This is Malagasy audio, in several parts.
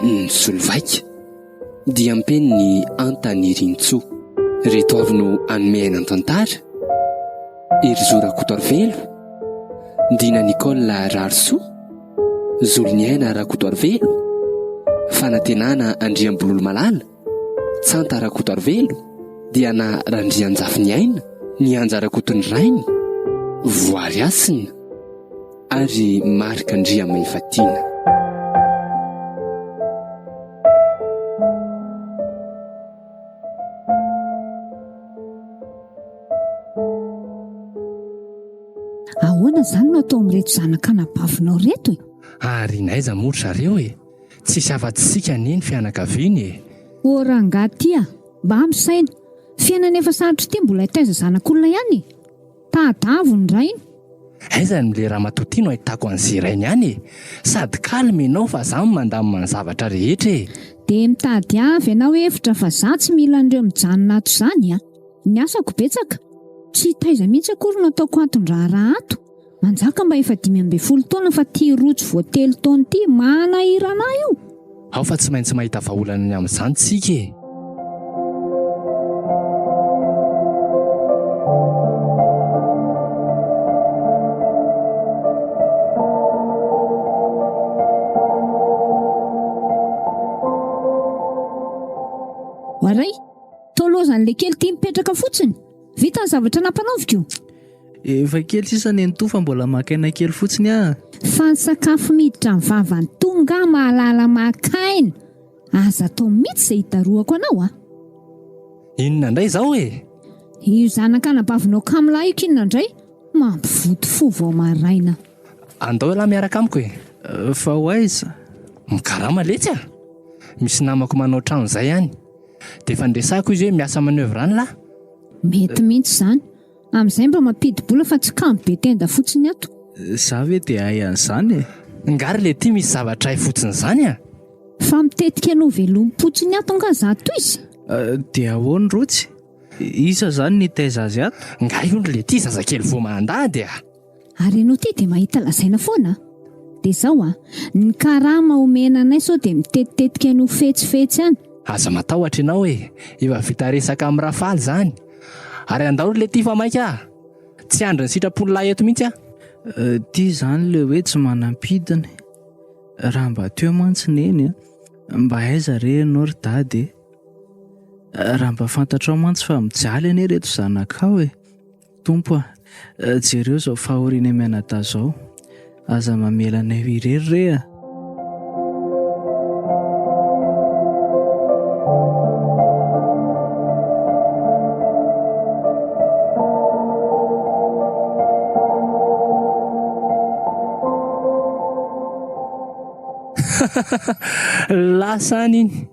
Ny solovaika dia ampen'ny Antanirintsoa. Reto avy no hanome aina ny tantara, Herizo Rakotoarivelo, Dina Nicole Raharisoa, Zoloniaina Rakotoarivelo, Fanantenana Andriambololomalala, Tsanta Rakotoarivelo, Diana Randrianjafiniaina, Nianja Rakotonirainy, Voary Hasina ary Marc Andriamahefatiana. Ahoana izany no atao amin'ireto zanak'anabavinao ireto e? Ary n'aiza moa ry zareo e? Tsisy afa-tsy isika anie ny fianakaviany e! Ô rangahy ty a! Mba misaina! Fiainana efa sarotra ity mbola hitaiza zanak'olona ihany e! Tadavo ny rainy! Aiza no le ramatoa ty no ahitako an'izay rainy any e! Sady calme enao fa za mandamina ny zavatra rehetra e! Dia mitadiava ianao hevitra fa za tsy mila an'ireo mijanona ato izany a! Ny asako betsaka! Tsy hitaiza mihitsy akory no ataoko anton-draharaha ato! Manjaka mba efa 15 taona fa ty rojo vao telo taona ity manahirana ahy io! Ao fa tsy maintsy mahita vahaolana ny amin'izany tsika e! Oaray! Toa lozan'le kely ity mipetraka fotsiny! Vita ny zavatra nampanaoviko. Efa kely sisa nenitoa fa mbola maka aina kely fotsiny aho. Fa ny sakafo miditra ny vavan'i Toa nga mahalala maka aina? Aza atao mihitsy izay hidarohako anao a! Inona indray izao e? Io zanak'anabavinao kamo lahy io k'inona indray? Mampivoto fo vao maraina. Andao ialahy miaraka amiko e! Fa ho aiza? Mikarama letsy a! Misy namako manao trano izay any. Dia efa niresahako izy hoe miasa manoeuvre any lah. Mety mihitsy izany. Amin'izay mba mampidi-bola fa tsy kamo be tenda fotsiny ato. Za ve dia hay an'izany e? Nga ry letia misy zavatra hay fotsiny izany a! Fa mitetika anao velomim-potsiny ato nga za toizy? Dia ahoana Rotsy? Iza izany no hitaiza azy ato? Nga io ry letia zazakely vao mandady a! Ary ianao ity dia mahita lazaina foana a! Dia izao a! Ny karama omena anay sao dia mitetitetika an'io fetsifetsy any. Aza matahotra ianao e! Efa vita resaka amin'i Rafaly izany. Ary andao ry letia fa maika a! Tsy handry ny sitrapon'ny lahy eto mihitsy aho. Ity izany ilay hoe tsy manam-pidiny. Raha mba teo mantsy Neny a! Mba aiza re ianao ry Dada e? Raha mba fantatrao mantsy fa mijaly anie ireto zanakao e! Tompo a! Jereo izao fahorianay mianadahy izao. Aza mamela anay ho irery re a! Lasa any iny.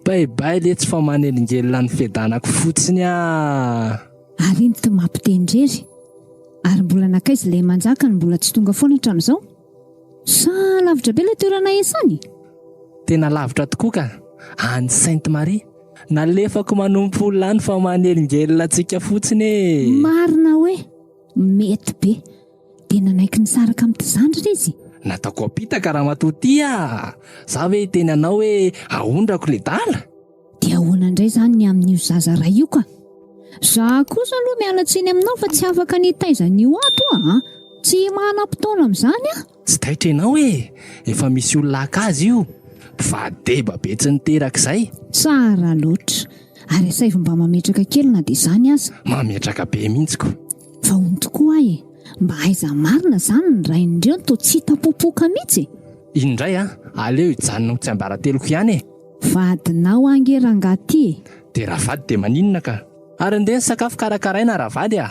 Bye bye letsy fa manelingelina ny fiadanako fotsiny ah. Ary iny ty mampitendrery. Ary mbola nankaiza ilay manjaka no mbola tsy tonga foana hatramin'izao? Sa lavitra be ilay toerana iasany? Tena lavitra tokoa ka! Any Sainte Marie. Nalefako manompo olona any fa manelingelina antsika fotsiny e! Marina hoe! Mety be. Dia nanaiky nisaraka amin'ity zandriny izy? Nataoko ampitaka ramatoa ty ah! Za ve hiteny anao hoe aondrako le dala? Dia ahoana indray izany ny amin'io zaza ray io ka? Za kosa aloha miala tsiny aminao fa tsy afaka ny hitaiza an'io ato aho a! Tsy manam-potoana amin'izany aho. Tsy taitra ianao e! Efa misy olona haka azy io. Mpivady deba be tsy niteraka izay. Tsara loatra. Ary asaivo mba mametraka kely na dia izany aza. Mametraka be mihitsy ko. Fa hono tokoa aho e! Mba aiza marina izany ny rain'ireo no toa tsy hita popoka mihitsy e? Iny indray an! Aleo hijanona ho tsiambarateloko ihany e! Vadinao ange rangahy ty e! Dia raha vady dia maninona ka? Ary andeha ny sakafo karakaraina raha vady a!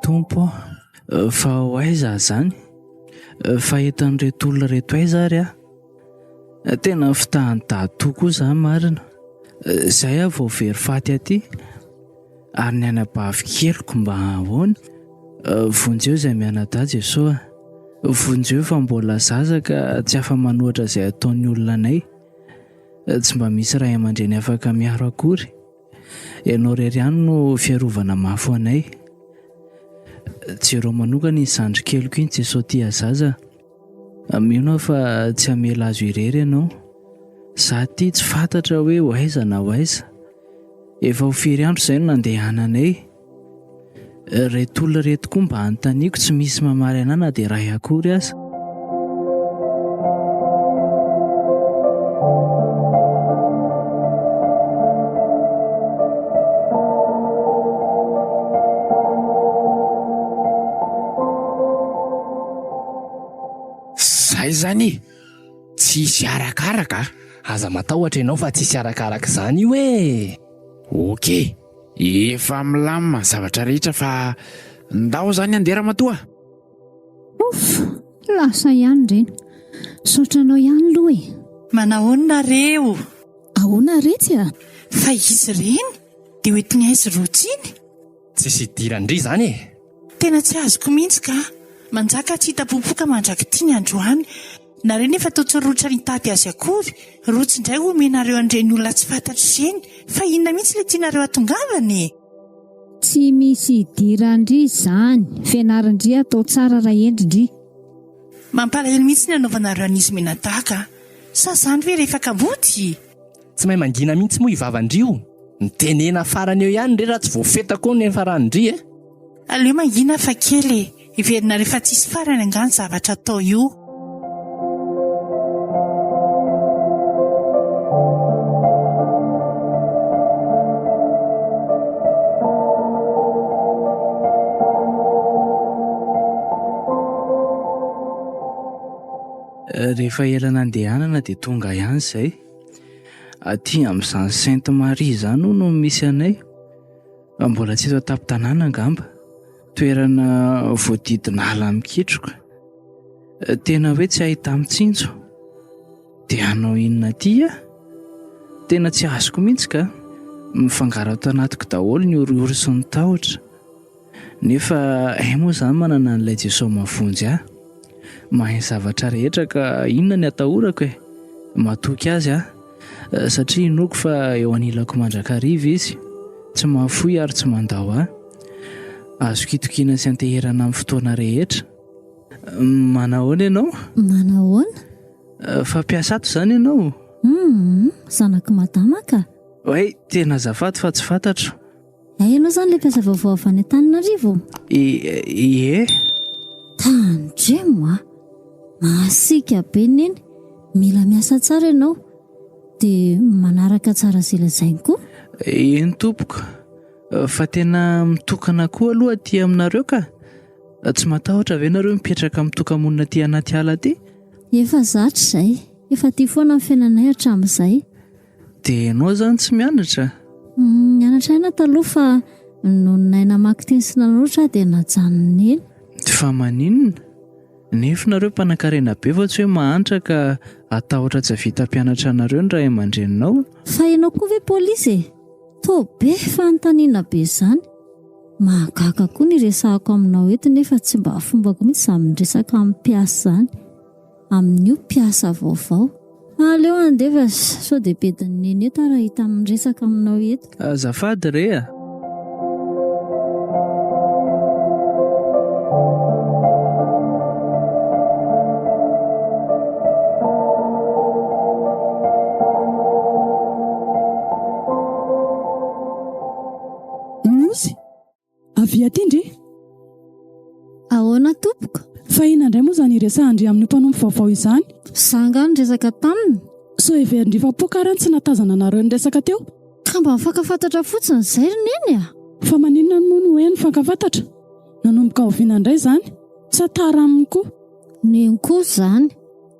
Tompo ô, fa ho aiza aho izany? Fa hitan'ireto olona ireto aiza ary aho? Tena fitahan'i Dadatoa koa izany marina. Izay aho vao very faty aty. Ary ny anabavy keliko mba ahoana? Vonjeo izay mianadahy Jesoa a! Vonjeo fa mbola zaza ka tsy afa-manohatra izay ataon'ny olona anay. Tsy mba misy ray aman-dreny afaka miaro akory. Ianao irery ihany no fiarovana mafy ho anay. Jereo manokana iny zandry keliko iny Jesoa tia zaza. Mino aho fa tsy hamela azy ho irery ianao. Za ity tsy fantatra hoe ho aiza na ho aiza. Efa ho firy andro izay no nandehananay. Ireto olona ireto koa mba anontaniako tsy misy mamaly anah na dia iray akory aza. Zay zany e! Tsy hisy arakaraka a! Aza matahotra ianao fa tsy hisy arakaraka izany io e! Ok, efa milamina ny zavatra rehetra fa ndao zany handeha ramatoa a! Ouf! Lasa ihany ireny. Misaotra anao ihany aloha e! Manahoana nareo? Ahoana retsy a? Fa izy ireny dia hoentiny aiza rotsy iny? Tsisy idiran-dry izany e! Tena tsy azoko mihitsy ka! Manjaka tsy hita popoka mandrak'ity ny androany. Nareo nefa toa tsy rotra nitady azy akory. Rotsy indray omenareo an'ireny olona tsy fantatro ireny. Fa inona mihitsy ilay tianareo hatongavana e? Tsy misy idiran-dry izany. Fianaran-dry atao tsara raha hendry ndry. Mampalahelo mihitsy ny anaovanareo an'izy mianadahy ka! Sa izany ve rehefa kamboty? Tsy mahay mangina mihitsy moa i vavan-dry io. Mitenena farany eo ihany re raha tsy voafetako eo ny faran-dry e! Aleo mangina fa kely e! Heverina rehefa tsisy farany angaha ny zavatra atao io. Rehefa ela nandehanana dia tonga ihany izay. Aty amin'izany Sainte Marie izany hono no misy anay. Mbola tsy eto an-tampon-tanàna angamba. Toerana voadidina ala mikitroka. Tena hoe tsy ahita-mitsinjo. Dia hanao inona aty aho? Tena tsy azoko mihitsy ka. Mifangaro ato anatiko daholo ny oriory sy ny tahotra. Nefa hay moa izaho manana an'ilay Jesoa mahavonjy ahy. Mahay ny zavatra rehetra ka inona ny atahorako e? Matoky azy aho. Satria inoako fa eo anilako mandrakariva izy. Tsy mahafoy ary tsy mandao ahy. Azoko itokiana sy anteherana amin'ny fotoana rehetra. Manahoana ianao? Manahoana? Fa mpiasa ato izany ianao? Hum, zanak'i madama ka. Oay, tena azafady fa tsy fantatro. Hay ianao izany ilay mpiasa vaovao avy any Antananarivo? Ie. Tandremo a! Masiaka be neny, mila miasa tsara ianao, dia manaraka tsara izay lazainy koa. Eny tompoko, fa tena mitokana koa aloha aty aminareo ka! Tsy matahotra ve nareo mipetraka mitoka-monina aty anaty ala aty? Efa zatra izay, efa aty foana ny fiainanay hatramin'izay. Dia ianao izany tsy mianatra? Nianatra ihany aho taloha fa nony nahay namaky teny sy nanoratra aho dia najanon'i Neny. Fa maninona? Nefa nareo mpanankarena be fa tsy hoe mahantra ka hatahotra tsy hahavita hampianatra anareo ny ray aman-dreninao. Fa ianao koa ve polisy e? Toa be fanontaniana be izany. Mahagaga koa ny iresahako aminao eto nefa tsy mba fombako mihitsy izany miresaka amin'ny mpiasa izany. Amin'io mpiasa vaovao. Aleo handefa sao dia bedin'i Neny eto aho raha hita miresaka aminao eto. Azafady re a! Nosy, avia aty ndry. Ahoana tompoko? Fa inona indray moa izany iresahan-dry amin'io mpanompo vaovao izany? Za angaha niresaka taminy? Sao heverin-dry fa poka ary ny tsy nahatazana anareo niresaka teo? Ka mba mifankafantatra fotsiny izay ry Neny a! Fa maninona moa no hoe nifankafantatra? Nanomboka oviana indray izany? Sa tara aminy koa? Neny koa izany!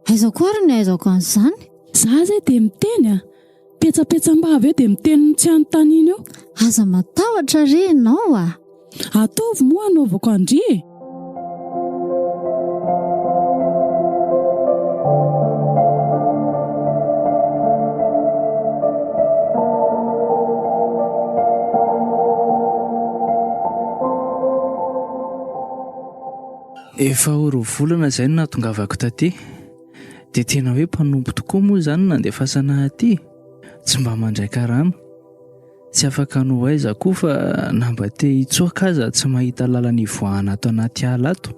Aiza koa ary ny ahaizako an'izany? Za izay dia miteny a! Petsapetsam-bava eo dia miteny ny tsy anontaniana eo. Aza matahotra re ianao a! Ataovy moa hanaovako an-dry e! Efa ho roa volana izay no nahatongavako taty. Dia tena hoe mpanompo tokoa moa izany no nandefasana ahy aty? Tsy mba mandray karama. Tsy afaka ny ho aiza koa fa na mba te hitsoaka aza tsy mahita lalana hivoahana ato anaty ala ato.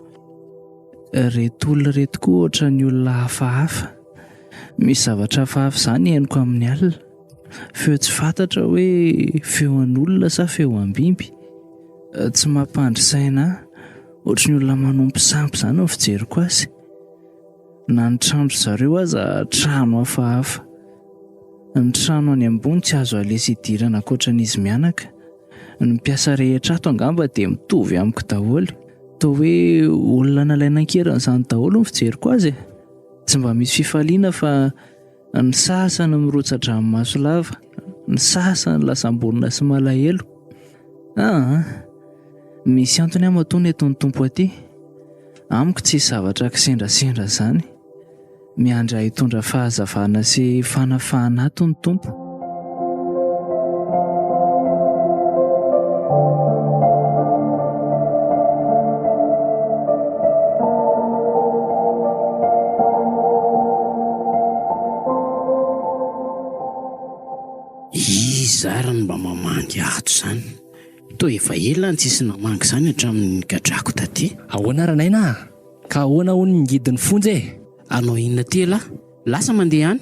Ireto olona ireto koa ohatran'ny olona hafahafa. Misy zavatra hafahafa izany henoko amin'ny alina. Feo tsy fantatra hoe feo an'olona sa feo am-biby. Tsy mampandry saina ahy. Ohatry ny olona manompo sampy izany ny fijeriko azy. Na ny tranon-dry zareo aza trano hafahafa. Ny trano any ambony tsy azo aleha sy idirana ankoatran'izy mianaka. Ny mpiasa rehetra ato angamba dia mitovy amiko daholo. Toa hoe olona nalaina an-keriny izany daholo ny fijeriko azy e. Tsy mba misy fifaliana fa ny sasany mirotsa-dranomaso lava, ny sasany lasa ambonina sy malahelo. Aa! Misy antony aho matoa nentin'ny Tompo aty. Amiko tsisy zavatra kisendrasendra izany. Miandry ahy hitondra fahazavana sy fanafahana ato ny Tompo. Iza ary no mba mamangy ato izany? Toa efa ela no tsisy namangy izany hatramin'ny nigadrako taty. Ahoana Ranaina a? Ka ahoana hono ny ngidin'ny fonja e? Hanao inona aty elah? Lasa mandeha any?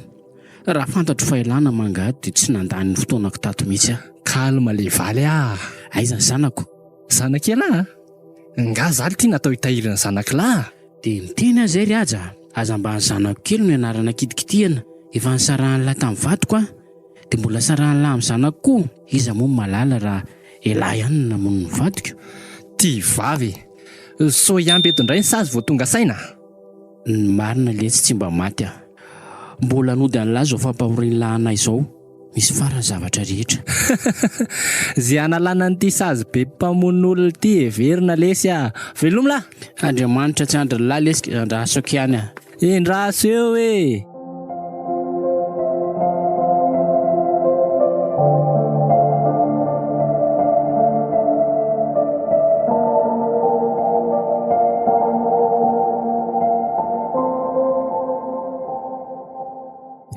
Raha fantatro fa elah namanga ahy dia tsy nandany ny fotoanako tato mihitsy aho. Calme le valy a! Aiza ny zanako? Zanak'elah a? Nga za lty natao hitahiry ny zanak'lah a? Dia niteny aho izay ry Haja a! Aza mba ny zanako kely no ianarana kitikitihana, efa nisarahan'lah tamin'ny vadiko aho. Dia mbola sarahan'lah amin'ny zanako koa, iza moa no mahalala raha elah ihany no namono ny vadiko? Ty vavy e! Sao hiampy eto indray ny sazy vao tonga saina? Ny marina letsy tsy mba maty aho. Mbola nody an'lah izao fampahorian'lah anay izao. Misy farany zavatra rehetra. Ze hanalana an'ity sazy be mpamono olona ity heverina lesy a! Veloma lah! Andriamanitra tsy andrin'lah lesy andrasako ihany a! Endraso eo e!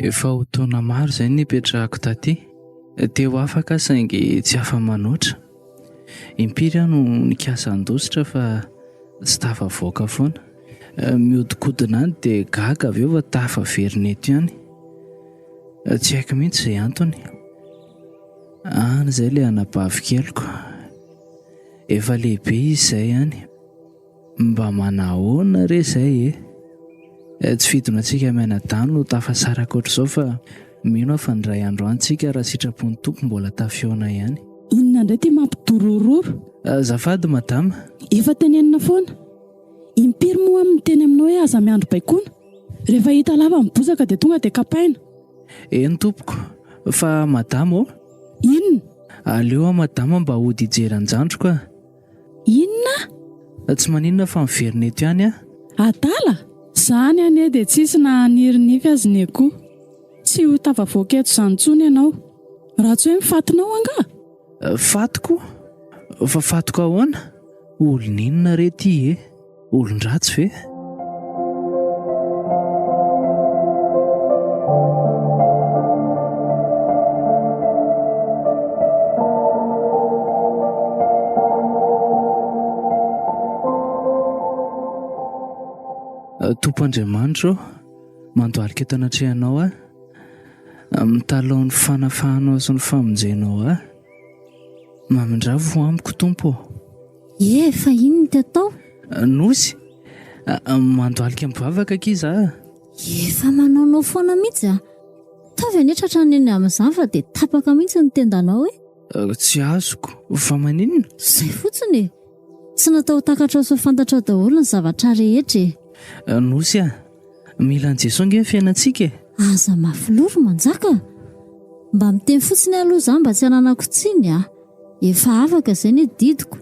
Efa ho taona maro izay nipetrahako taty. Te ho afaka aho saingy tsy afa-manoatra. Impiry aho no nikasa handositra fa tsy tafavoaka foana. Mihodinkodina any dia gaga avy eo fa tafaverina eto ihany. Tsy haiko mihitsy izay antony. Any izay ilay anabavy keliko. Efa lehibe izy izay any. Mba manahoana re izay e? Tsy fidina antsika mianadahy no tafasaraka ohatr'izao fa mino aho fa indray andro any tsika raha sitrapon'ny Tompo mbola tafihaona ihany. Inona indray ity mampidorororo? Azafady madama. Efa tenenina foana. Impiry moa aho miteny aminao hoe aza miandry baikoana? Rehefa hita lava ny bozaka dia tonga dia kapaina. Eny tompoko. Fa madama ô? Inona? Aleo aho madama mba hody hijery an-jandriko a! Inona? Tsy maninona fa miverina eto ihany aho. Adala? Izany anie dia tsisy na haniry nify azy ny akoho. Tsy ho tafavoaka eto izany intsony ianao. Raha tsy hoe ny fatinao angaha? Fatiko? Fa fatiko ahoana? Olon'inona re ity e? Olon-dratsy ve? Tompo Andriamanitra ô, mandohalika eto anatrehanao aho, mitalaho ny fanafahanao sy ny famonjenao ahy. Mamindrà fo amiko Tompo ô. Ie, fa inona ty atao? Nosy, mandohalika mivavaka akia za. Efa manaonao foana mihitsy a! Ataovy anie tratran'ny eny amin'izany fa dia tapaka mihitsy ny tendanao e! Tsy azoko, fa maninona? Izay fotsiny e! Tsy natao ho takatrao sy ho fantatrao daholo ny zavatra rehetra e! Nosy a! Mila an'i Jesoa ange ny fiainantsika e! Aza mafy loha ry Manjaka a! Mba miteny fotsiny aloha za mba tsy hananako tsiny a! Efa afaka izay ny didiko.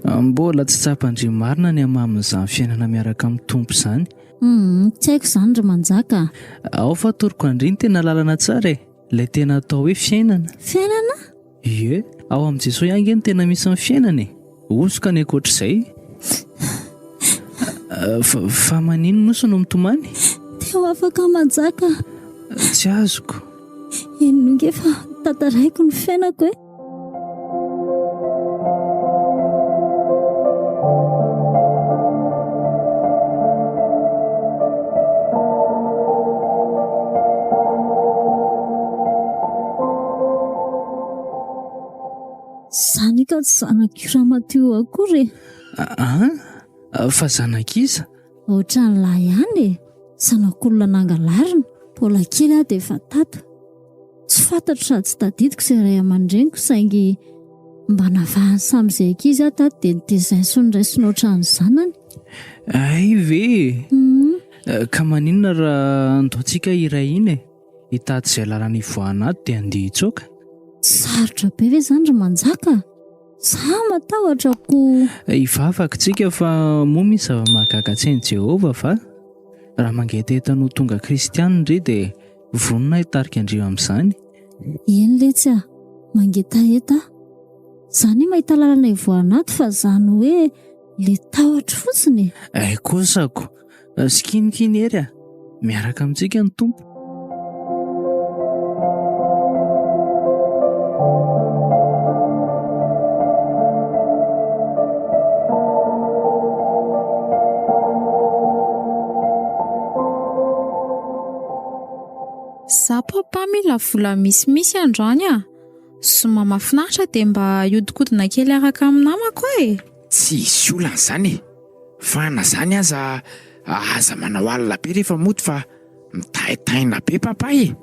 Mbola tsy tsapan-dry marina ny hamamin'izany fiainana miaraka amin'ny Tompo izany. Humm, tsy haiko izany ry Manjaka a! Ao fa atoroko an-dry ny tena lalana tsara e! Ilay tena atao hoe fiainana. Fiainana? Ie, ao amin'i Jesoa ihany ange no tena misy ny fiainana e! Hosoka ny ankoatr'izay. Fa maninona nosy no mitomany? Te ho afaka manjaka. Tsy azoko. Eny nge fa tantaraiko ny fiainako e. Zany ka tsy zanak'io ramatoa io akory e. An? Fa zanak'iza? Ohatran'ny lahy ihany e! Zanak'olona nangalarina. Mbola kely aho dia efa tato. Tsy fantatro sady tsy tadidiko izay ray aman-dreniko saingy mba navahany samy izay ankizy aho tato dia notezainy sy noraisiny ohatran'ny zanany. Hay ve e! Ka maninona raha andaontsika hiray iny e? Hitady izay lalana hivoahana ato dia handeha hitsoaka? Sarotra be ve izany ry Manjaka? Za matahotra ko. Hivavaka tsika fa moa misy zava-mahagaga tsy hain'i Jehovah va? Raha mangetaheta ny ho tonga kristiana ndry dia vonona hitarika an-dry amin'izany. Eny letsy a! Mangetaheta aho. Za anie mahita lalana hivoahana ato fa zany hoe le tahotra fotsiny e! Hay kosa ko! Sikinikiny hery a! Miaraka amintsika ny Tompo. Za papa mila vola misimisy androany a! Zoma mahafinaritra dia mba hiodikodina kely araka amin'ny namako aho e! Tsy hisy olana izany e! Fa na zany aza aza manao alina be rehefa mody fa mitaintaina be papa e!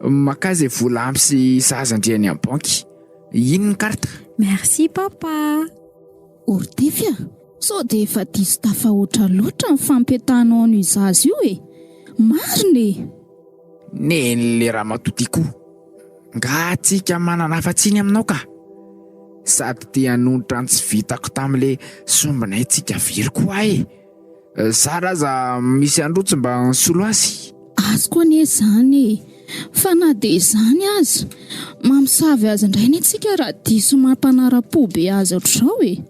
Makà izay vola ampy sy sahaza ndry any amin'ny banky. Iny ny carte. Merci papa. Ortefy a! Sao dia efa diso tafahoatra loatra ny fampetahanao an'io zaza io e! Marina e! Neny le ramatoa ty koa. Nga tsika manana afa-tsiny aminao ka. Sady te hanonitra ny tsy vitako tamle sombinay tsika very koa aho e. Zara aza misy andro tsy mba nisolo azy. Azoko anie izany e! Fa na dia izany aza, mamosavy azy indray anie tsika raha diso mampanara-po be azy ohatr'izao e!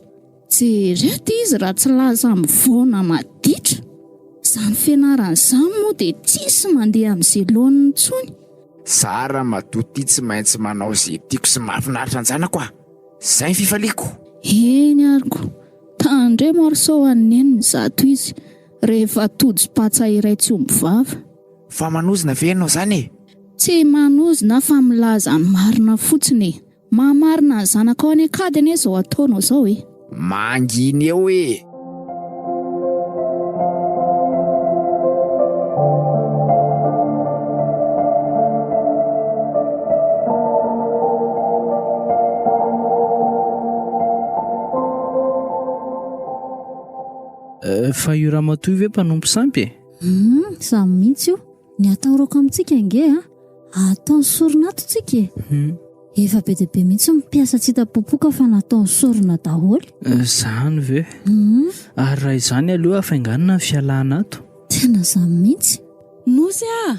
Jereo ty izy raha tsy lasa mivaona maditra. Izany fianarana izany moa dia tsisy mandeha amin'izay laoniny intsony. Za ramatoa ty tsy maintsy manao ze tiako sy mahafinaritra an-janako ah! Zay ny fifaliako! Eny ary ko! Tandremo ary sao hanenina izato izy rehefa tojo patsa iray tsy omby vava. Fa manozona ve ianao zany e? Tsy manozona aho fa milaza ny marina fotsiny e! Mahamarina ny zanakao any an-kady anie izao ataonao izao e! Mangina eo e! Fa io ramatoa io ve mpanompo sampy e? Hum, izany mihitsy io. Ny atahorako amintsika ange a, ataony sorona ato tsika e. Hum. Efa be dia be mihitsy ny mpiasa tsy hita popoka fa nataony sorona daholo. Izany ve? Hum. Ary raha izany aleo hafainganina ny fialana ato. Tena izany mihitsy. Nosy a!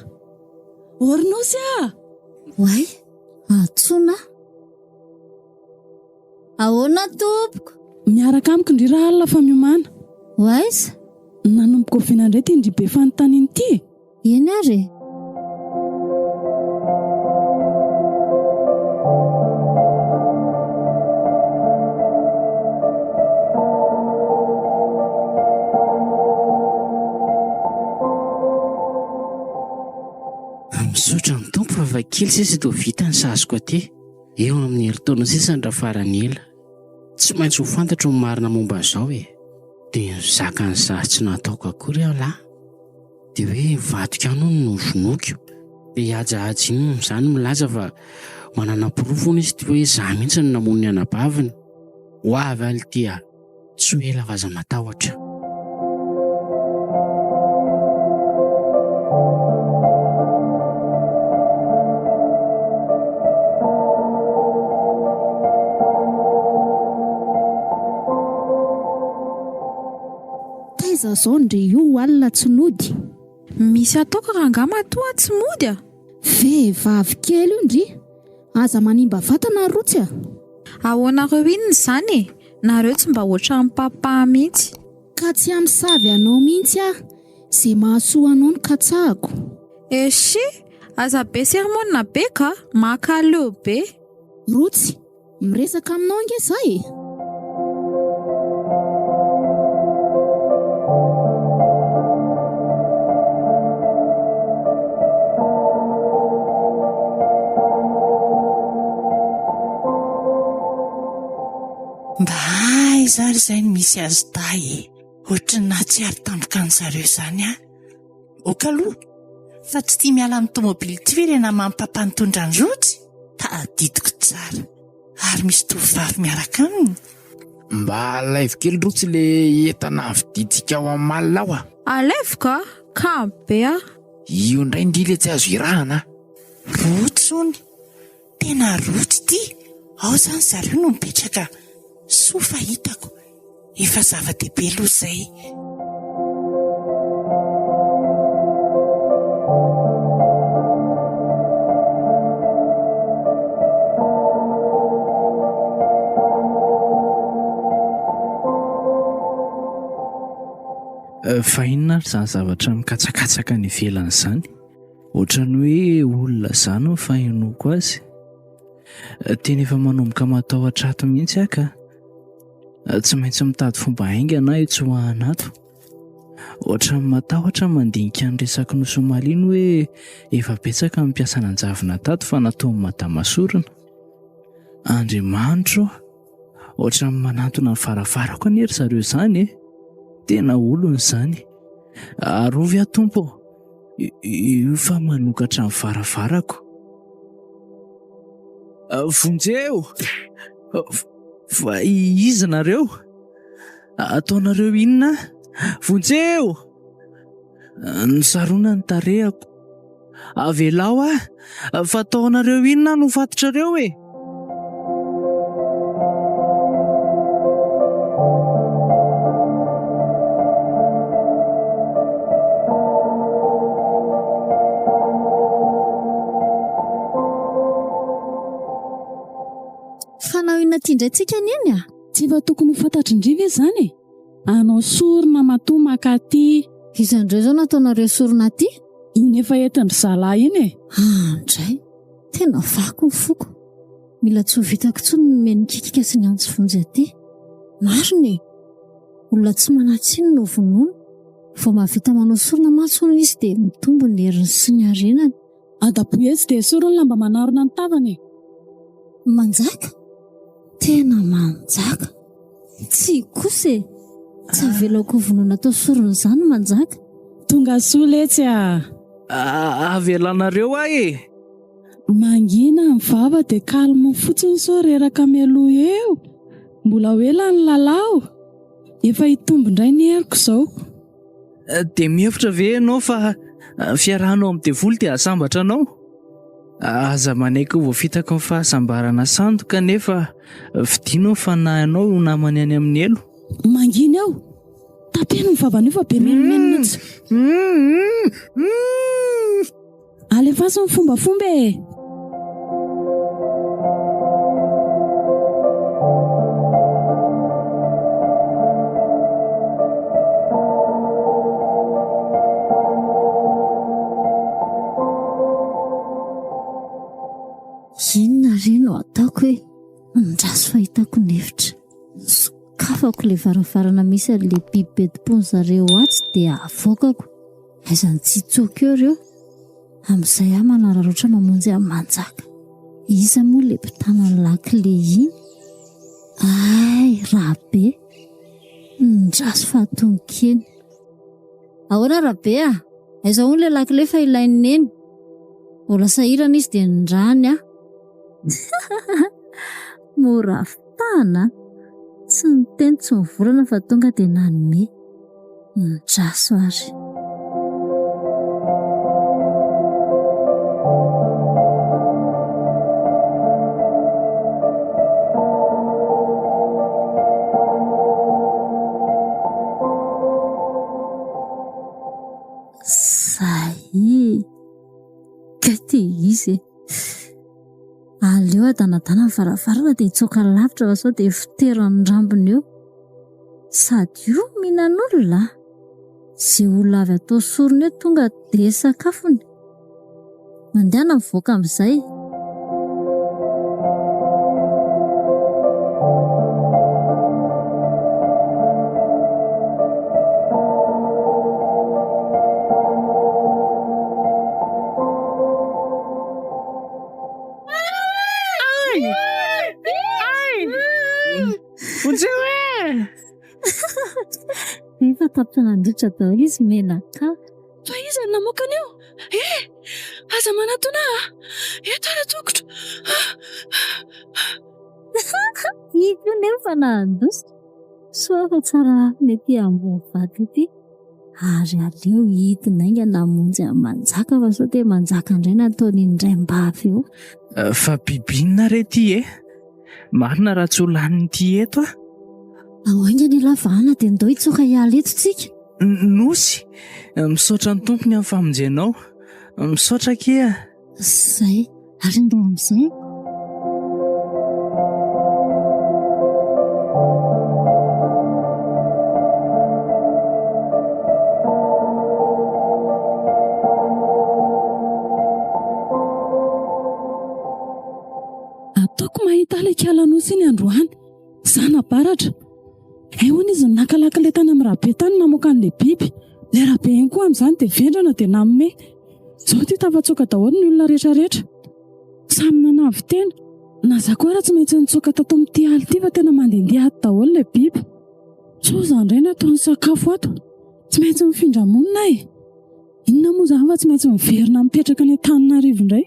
Or Nosy a! Oay, antsoina aho. Ahoana tompoko? Miaraka amiko ndry rahalina fa miomàna. Ho aiza? Nanomboka oviana indray ity ndry be fanontaniana ity e? Eny ary e! Misaotra ny Tompo fa efa kely sisa dia ho vita ny saziko aty. Eo amin'ny herintaona sisa ny rafarany ela. Tsy maintsy ho fantatro ny marina momba an'izao e. Dia nizaka ny zaza tsy nataoko akory aho lahy. Dia hoe nivadika any hono no vonoiko. Dia i Haja Haja iny amin'izany milaza fa manana porofo hono izy ity hoe izaho mihitsy no namono ny anabaviny. Ho avy aho ity a! Tsy ho ela fa aza matahotra. Taiza zao ndry io alina tsy nody? Misy ataoko rangahy matoa tsy mody a! Vehivavy kely io ndry! Aza manimba vatana rotsy a! Ahoanareo inona izany e? Nareo tsy mba ohatran'i papa mihitsy. Ka tsy hamosavy anao mihitsy aho, ze mahasoa anao no katsahako. Eshi! Aza be sermona be ka! Mankaleo be! Rotsy, miresaka aminao ange za e! Mba aiza ary izay no misy azy dahy e? Ohatry ny nahatsiaro tampoka an-jareo izany aho. Ok aloha, fa tsy tia miala amin'ny tomobily ity ve ilay naman'i papa nitondra an'i Rojo? Tadidiko tsara. Ary misy tovovavy miaraka aminy. Mba alaivo kely Rojo le entana vidintsika ao amin'ny mall ao a! Alaivo ka! Kamo be aho. Io indray ndry le tsy azo irahana a! Rojo hono. Tena rotsy ity! Ao izany zareo no mipetraka! Soa fa hitako! Efa zava-dehibe aloha izay! Fa inona ary izany zavatra mikatsakatsaka any ivelany izany? Ohatran'ny hoe olona izany no fahenoako azy. Tena efa manomboka matahotra ato mihitsy aho ka. Tsy maintsy mitady fomba haingana aho hitsoahana ato. Ohatran'ny matahotra aho mandinika ny resaky nosy omaly iny hoe efa betsaka ny mpiasa nanjavona tato fa nataon'i madama sorona. Andriamanitro ô! Ohatran'ny manantona ny varavarako anie ry zareo izany e! Tena olona izany. Arovy aho Tompo ô! Io fa manokatra ny varavarako. Vonjeo! Fa iza nareo? Ataonareo inona? Vonjeo! Nisarona ny tarehako. Avelao aho, fa ataonareo inona no fatitrareo e? Fanao inona ity indray tsika neny a? Tsy efa tokony ho fantatry ndry ve izany e? Hanao sorona matoa maka aty. Iza indray izao no ataonareo sorona aty? Iny efa entin-dry zalahy iny e! Andray! Tena vaky ny foko. Mila tsy ho vitako intsony ny mihaino kikika sy ny antso vonjy aty. Marina e! Olona tsy manan-tsiny no vonoina. Vao mahavita manao sorona mantsy hono izy dia mitombo ny heriny sy ny harenany. Adaboy etsy dia esory ny lamba manarona ny tavany e! Manjaka? Tena manjaka! Tsia kosa e! Tsy avelako ho vonoina atao sorona izany Manjaka. Tonga soa letsy a! Avelanareo aho e! Mangina ny vava dia calme fotsiny sao reraka mialoha eo! Mbola ho ela ny lalao! Efa hitombo indray ny heriko izao. Dia mihevitra ve ianao fa fiarahanao amin'ny devoly dia hahasambatra anao? Aza manaiky ho voafitaky ny fahasambarana sandoka nefa fidino ny fanahinao ho namany any amin'ny helo. Mangina eo! Tapeno ny vavan'io fa be menomenona tsy. Alefaso ny fombafomba e! Inona re no ataoko e? Andraso fa hitako ny hevitra. Sokafako ilay varavarana misy an'ilay biby be tompon'ny zareo atsy dia avoakako. Aiza ny tsy hitsoaka eo ireo? Amin'izay aho manararaotra mamonjy an'i Manjaka. Iza moa ilay mpitana ny lakile iny? Ay, Rabe! Ndraso fa atonoko eny. Ahoana Rabe a? Aiza hono ilay lakile fa ilain'i Neny? Mbola sahirana izy dia nindrany aho. Mora fitahana an! Tsy niteny tsy nivolana fa tonga dia nanome. Ndraso ary. Zay! Kay te izy e! Aleo adanadana ny varavarana dia hitsoaka lavitra fa sao dia foteran'ny rambony eo. Sady io mihinan'olona a! Ze olona avy atao sorona eo tonga de sakafony. Mandehana mivoaka amin'izay. Vonjeo e! Efa tapitra nandritra daholo izy menaka. Fa iza no namoaka an'io? Eh! Aza manatona ahy! Eto ara-tsokotro! Iny io nefa nahandositra. Soa fa tsara hafina ety ambony vato ety. Ary aleo hidina haingana hamonjy an'i Manjaka fa sao dia Manjaka indray no ataon'iny raim-bavy io. Fa biby inona re ity e? Marina raha tsy ho lanin'ity eto aho. Ao haingana ialahy vahana dia ndao hitsoaka hiala eto tsika. Nosy, misaotra ny Tompo ny amin'ny famonjenao. Misaotra akia. Izay, ary ndao amin'izay. Ataoko mahita ilay kiala nosy iny androany. Zana-baratra. Hay hono izy no naka lakile tany amin'ny Rabe tany namoaka an'ilay biby. Ilay Rabe iny koa amin'izany dia vendrana dia nanome. Izao ity tafatsoaka daholo ny olona rehetra rehetra. Samy nanavo-tena. Na za koa ara tsy maintsy nitsoaka tato amin'ity ala ity fa tena mandehandeha ato daholo ilay biby. Sao za indray no ataony sakafo ato. Tsy maintsy mifindra monina aho e. Inona moa izany fa tsy maintsy miverina mipetraka any Antananarivo indray.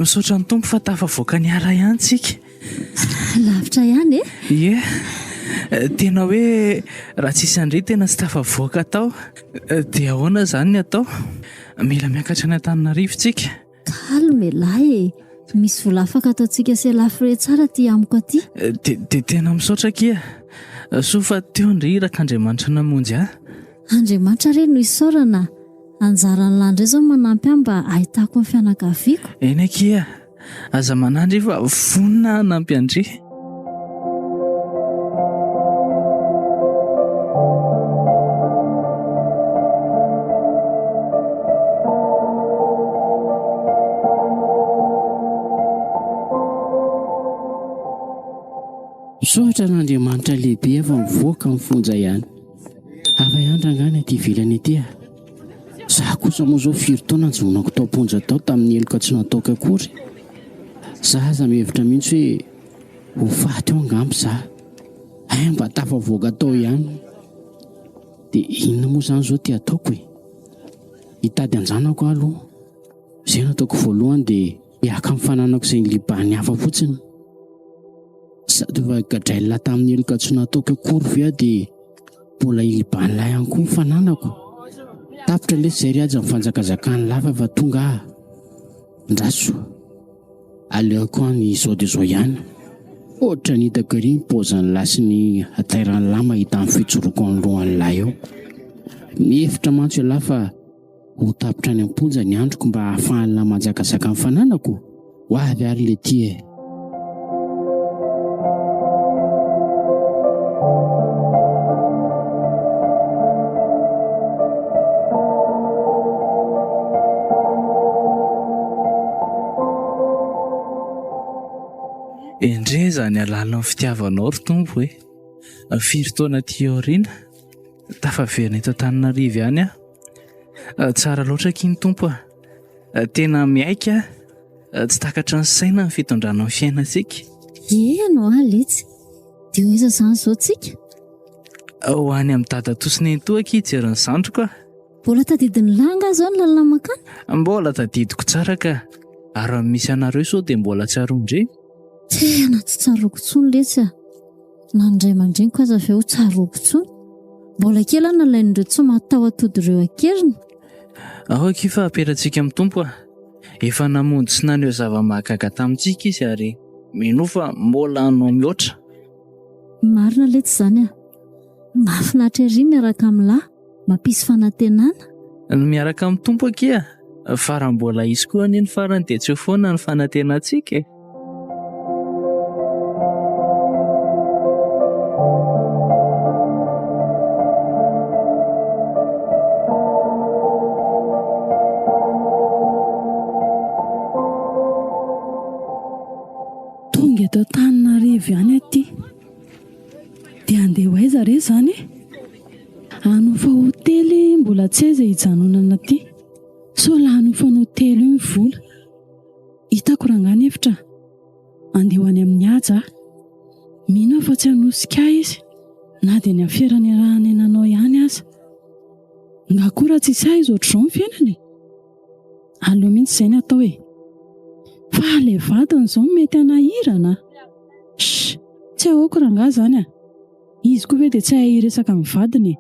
Misaotra ny Tompo fa tafavoaka ny ala ihany tsika. Lavitra ihany e? Ie. Tena hoe raha tsisy an-dry tena tsy tafavoaka tao. Dia ahoana izany ny atao? Mila miakatra any Antananarivo tsika. Calme elah e! Misy vola afaka ataontsika sy elah frais tsara aty amiko aty. Dia dia tena misaotra akia. Soa fa teo ndry irak'Andriamanitra namonjy ahy. Andriamanitra re no isaorana. Anjaran'lah indray izao manampy ahy mba ahitako ny fianakaviako. Eny akia. Aza manahy ndry fa vonona hanampy an-dry. Misaotra an'Andriamanitra lehibe fa mivoaka ny fonja ihany. Hafa ihany rangahy ny aty ivelany aty a. Za kosa moa zao firy taona nijanonako tao am-ponja tao tamin'ny heloka tsy nataoko akory. Za aza mihevitra mihitsy hoe ho faty ao angamba za. Hay mba tafavoaka tao ihany. Dia inona moa zany zao ty ataoko e? Hitady an-janako aho aloha. Izay no ataoko voalohany dia hiaka amin'ny fananako izay niliban'ny hafa fotsiny. Sady efa gadrain'lah tamin'ny heloka tsy nataoko akory ve aho dia mbola iliban'lah ihany koa ny fananako? Tapitra lesy izay ry haja ny fanjakazakan'lah fa efa tonga aho. Ndraso. Aleoko any izao dia izao ihany. Ohatran'ny hitako ery ny paozin'lah sy ny hatairan'lah mahita ny fijoroako anoloan'lah eo. Mihevitra mantsy ialahy fa Ho tapitra any am-ponja ny androko mba hahafahan'lah manjakazaka ny fananako? Ho avy ary letia e! Endrey izany halalin'ny fitiavanao ry Tompo e! Firy taona aty aoriana, tafaverina eto Antananarivo ihany aho. Tsara loatra akia ny Tompo a! Tena miaiky aho, tsy takatry ny saina ny fitondrana ny fiainantsika. Eny hoa letsy, dia ho aiza izany izao tsika? Ho any amin'i dadatoa sy nenitoa akia hijery ny zandriko aho. Mbola tadidin'i lahy angaha izao ny lalana mankany? Mbola tadidiko tsara ka! Ary raha misy anareo sao dia mbola tsaroan-dry? Tena tsy tsaroako intsony letsy a! Na ny ray aman-dreniko aza avy eo tsaroako intsony. Mbola kely aho nalain'ireo tsy mahataho-atody ireo an-keriny. Ao akia fa apetratsika amin'ny Tompo a! Efa namonjy sy naneho zava-mahagaga tamintsika Izy ary minoa fa mbola hanao mihoatra. Marina letsy izany a! Mahafinaritra ery miaraka amin'lah, mampisy fanantenana. Ny miaraka amin'ny Tompo akia, fa raha mbola hisy koa anie ny farany dia tsy ho foana ny fanantenantsika e! Tonga eto Antananarivo ihany aty. Dia handeha ho aiza re izany e? Hanofa hotely mbola tsy aiza hijanonana aty. Sao lany hofana hotely io ny vola. Hitako rangahy ny hevitra. Andeha ho any amin'i Haja aho. Mino aho fa tsy hanosika ahy izy na dia ny afera niarahanay nanao ihany aza. Nga koa raha tsisy ahy izy ohatr'izao ny fiainana e? Aleo mihitsy izay ny atao e! Fa ilay vadiny izao no mety hanahirana a! Shh! Tsy ahoako rangahy izany a! Izy koa ve dia tsy hahay hiresaka amin'ny vadiny e!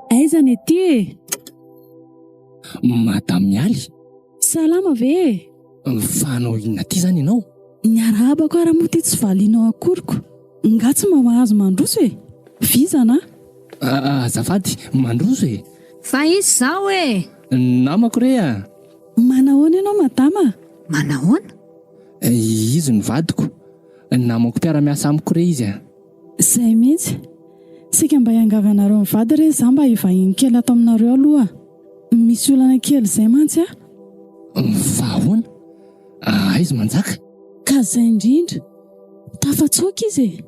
Aiza ny aty e? Madame Mialy. Salama ve e? Fa hanao inona aty izany ianao? Ny arahabako ara moa ty tsy valianao akoriko. Nga tsy mba mahazo mandroso e? Vizana a! Azafady, mandroso e! Fa iza izao e? Namako re a! Manahoana ianao madama? Manahoana? Izy no vadiko. Namako mpiara-miasa amiko re izy a! Izay mihitsy. Saika mba hiangavy anareo mivady re za mba hivahiny kely ato aminareo aloha. Misy olana kely izay mantsy aho. Fa ahoana? Aiza Manjaka? Ka izay indrindra. Tafatsoaka izy e!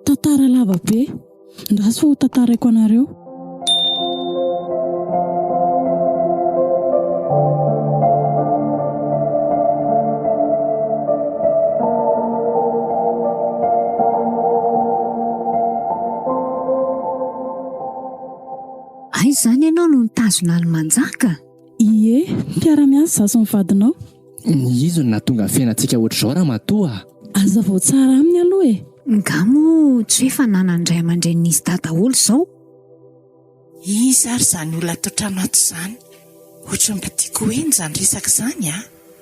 Tantara lava be. Ndraso fa ho tantaraiko anareo. Aiza izany ianao no nitazona an'i Manjaka? Ie, mpiara-miasa izaho sy ny vadinao. Izy no nahatonga ny fiainantsika ohatr'izao ramatoa a! Hazavao tsara aminy aloha e! Nga moa tsy hoe fananan'ny ray aman-drenin'izy dahy daholo izao? Iza ary izany olona ato an-trano ato izany? Ohatran'ny mba tiako ho heno izany resaka izany a!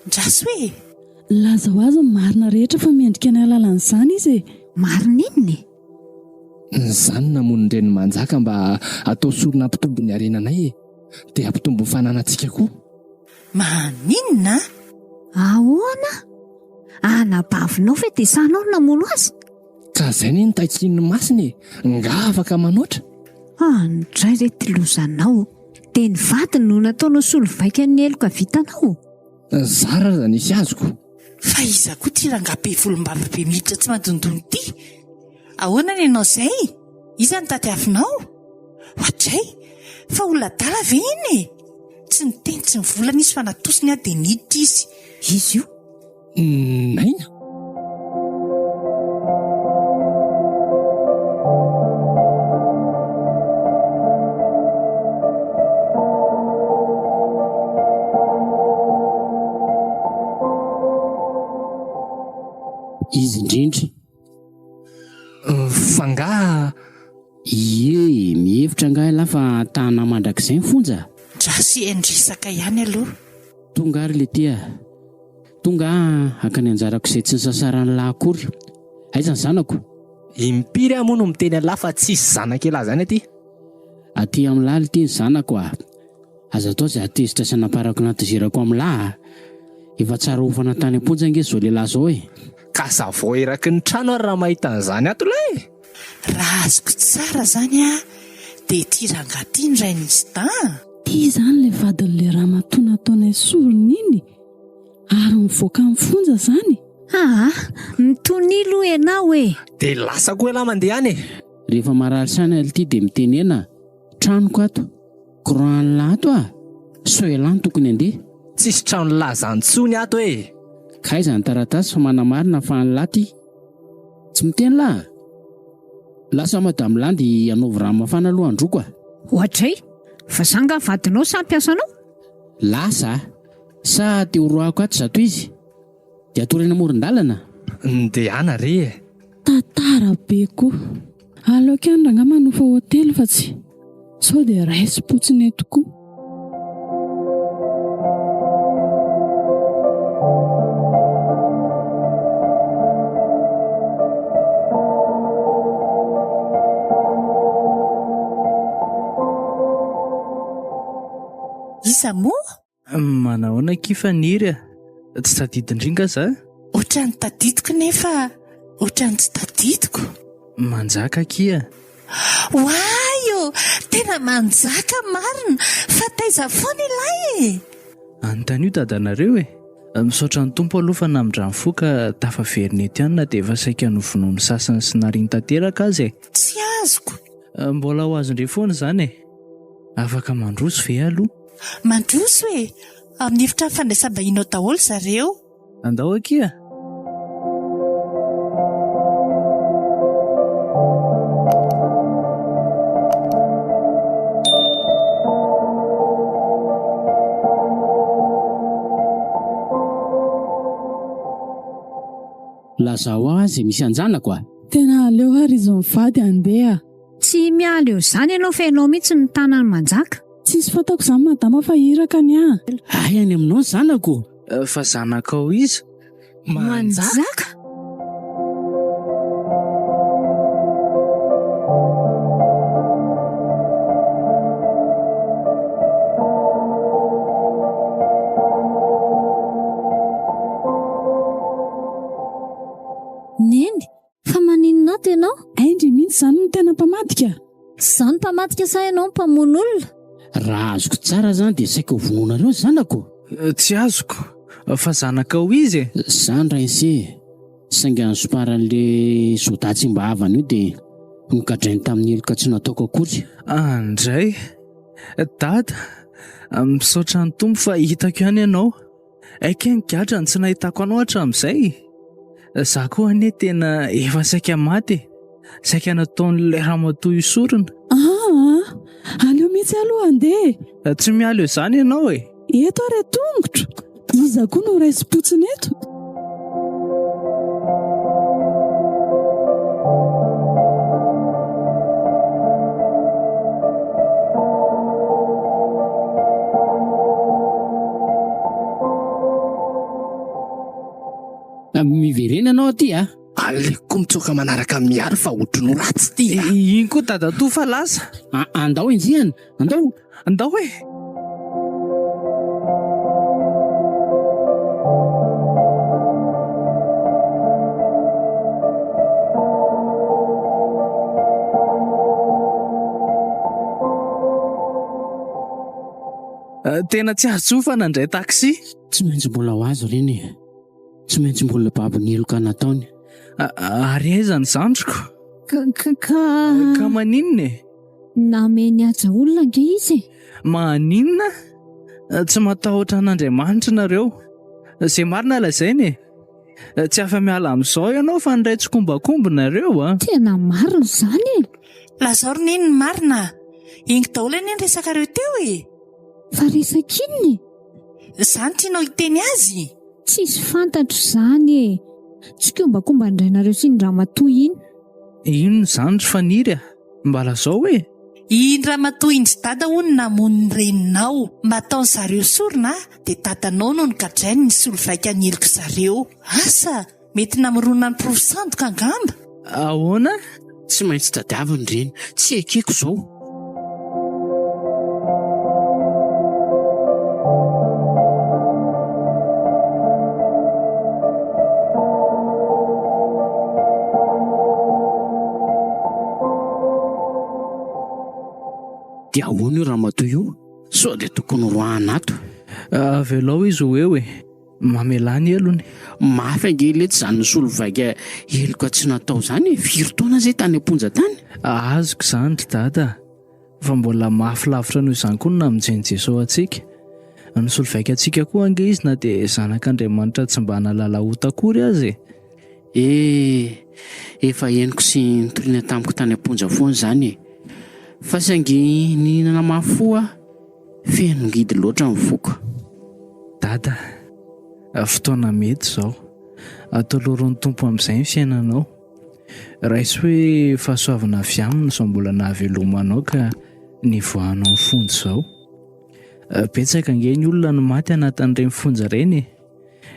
Ndraso e! Lazao azy ny marina rehetra fa mendrika ny hahalala an'izany izy e! Marina inona e? Izany namono ny renin'i Manjaka mba hatao sorona hampitombo ny harenanay e! Dia hampitombo ny fananantsika koa. Maninona? Ahoana? Anabavinao ve dia sahinao ny namono azy? Ka zay anie no takian'ny masina e! Nga afaka manoatra? Andray re ty lozanao! Dia ny vadiny no nataonao solovaika ny heloka vitanao? Zara aza nisy azoko. Fa iza koa ty rangahy be volombava be miditra tsy mandondona ity? Ahoana ny anao izay? Iza no tadiavinao? Oadray! Fa olona adala ve iny e? Tsy niteny tsy nivolana izy fa natosiny aho dia niditra izy. Izy io? Naina? Izy indrindra. Fa angaha. Ie e, mihevitra angaha ialahy fa tana mandrakizay ny fonja? Ndraso hihaino-resaka ihany aloha. Tonga ary letia a! Tonga aho haka ny anjarako izay tsy nisasaran'lah akory. Aiza ny zanako? Impiry aho moa no miteny an'lah fa tsisy zanak'elah zany aty? Aty amin'lah letia ny zanako a! Aza atao izay hahatezitra sy hanamparako ny hatezerako amin'lah a! Efa tsara hofana tany am-ponja ange izao lehilahy izao e! Ka zavao eraky ny trano ary raha mahita an'izany ato lah e! Raha azoko tsara zany a dia ity rangahy ity no rain'izy dan? Ty izany ilay vadin'ilay ramatoa nataonay sorona iny ary nivoaka ny fonja izany? Aa, mitonia aloha ianao e! Dia lasa koa ialahy mandeha any e! Rehefa marary saina lty dia mitenena, tranoko ato, courant an'lah ato ah! Sao ialahy no tokony handeha? Tsisy tranon'lah zany tsony ato e! K'aiza ny taratasy fa manamarina fa an'lah ty? Tsy miteny lah a! Lasa madame Landy anaovy rano mafana aloha handroko a! Oadray! Fa za nga vadinao sa mpiasanao? Lasa a! Sa te ho roahako ato zato izy? Dia atory eny amoron-dalana? Ndehana re e! Tantara be koa. Aleoko ihany rangahy manofa hotely fa tsy sao dia raisim-potsiny eto koa. Iza moa? Manahoana akia Faniry a? Tsy tadidin-dry nga za? Ohatran'ny tadidiko nefa ohatran'ny tsy tadidiko. Manjaka akia. Oay ô! Tena manjaka marina! Fa taiza foana ialahy e? Anontanio dadanareo e! Misaotra ny Tompo aloha fa namindrany fo ka tafaverina eto ihany na dia efa saika novonoin'ny sasany sy nariany tanteraka aza e! Tsy azoko. Mbola ho azon-dry foana izany e! Afaka mandroso ve aloha? Mandroso e! Amin'ny efitrano fandraisam-bahiny ao daholo zareo. Andao akia! Lazao ahy izay misy an-janako a! Tena aleo ary izy mivady handeha. Tsy miala eo izany ianao fa ianao mihitsy no mitana an'i Manjaka. Tsisy fantako izany madama fa iraka ny ahy. Hay any aminao ny zanako. Fa zanakao iza? Manjaka? Neny, Fa maninona ato ianao? Hay ndry mihitsy izany no tena mpamadika? Tsy izaho no mpamadika sa ianao no mpamono olona? Raha azoko tsara izany dia saika ho vonoinareo ny zanako? Tsy azoko, fa zanakao izy e! Izany Rainse e! Saingy ny soparan'le soda tsy mba havana io dia nogadrainy tamin'ny heloka tsy nataoko akory. Andray! Dada! Misaotra ny Tompo fa hitako ihany ianao. Aika ny gadra no tsy nahitako anao hatramin'izay. Za koa anie tena efa saika maty e. Saika nataon'ilay ramatoa io sorona. Aa, aleo mihitsy aloha handeha e. Tsy miala eo izany ianao e. Eto ary e tongotro. Iza koa no raisim-potsiny eto? Miverena ianao aty a! Aleoko mitsoaka manaraka an'i Miary fa ohatry ny ratsy ity a! Iny koa dadatoa fa lasa. Andao enjehina, andao! Andao e! Tena tsy azo intsony fa nandray taxi. Tsy maintsy mbola ho azo ireny e. Tsy maintsy mbola babo ny heloka nataony. Ary aiza ny zandriko? Ka ka ka. Ka maninona e? Nameny haja olona ange izy e! Maninona? Tsy matahotra an'Andriamanitra nareo. Izay marina lazaina e! Tsy afa-miala amin'izao ianao fa niray tsikombakomba nareo a! Tena marina izany e! Lazao ry neny ny marina a! Ingo daholo anie ny resakareo teo e! Fa resaka inona e? Izany tianao hiteny azy? Tsisy fantatro izany e! Tsikombakomba ny rainareo sy iny ramatoa iny. Inona izany ry Faniry a? Mba lazao e! Iny ramatoa iny ry dada hono namono ny reninao. Mba ataony zareo sorona dia dadanao no nogadrainy nisolo vaika ny heloky zareo. Asa! Mety namorona ny porofo sandoka angamba? Ahoana? Tsy maintsy tadiaviny ireny. Tsy ekeko izao. Dia ahoana io ramatoa io? Sao dia tokony horoahana ato? Avelao izy ho eo e! Mamelà ny helony. Mafy ange letsy izany nisolo vaika heloka tsy natao izany e! Firy taona izay tany am-ponja tany? Azoko izany ry dada a! Fa mbola mafy lavitra noho izany koa ny namonjen'i Jesoa antsika. Nisolo vaika antsika koa ange izy na dia zanak'Andriamanitra tsy mba nahalala ota akory aza e! Eh! Efa henoko sy nitoriana tamiko tany am-ponja foana izany e! Fa saingy nihinana mafy fo aho, feno ngidy loatra ny foko. Dada, fotoana mety izao. Atolory ny Tompo amin'izay ny fiainanao. Raiso hoe fahasoavana avy aminy izao mbola nahavelomanao ka nivoahanao ny fonja izao. Betsaka ange ny olona no maty anatin'ireny fonja ireny e.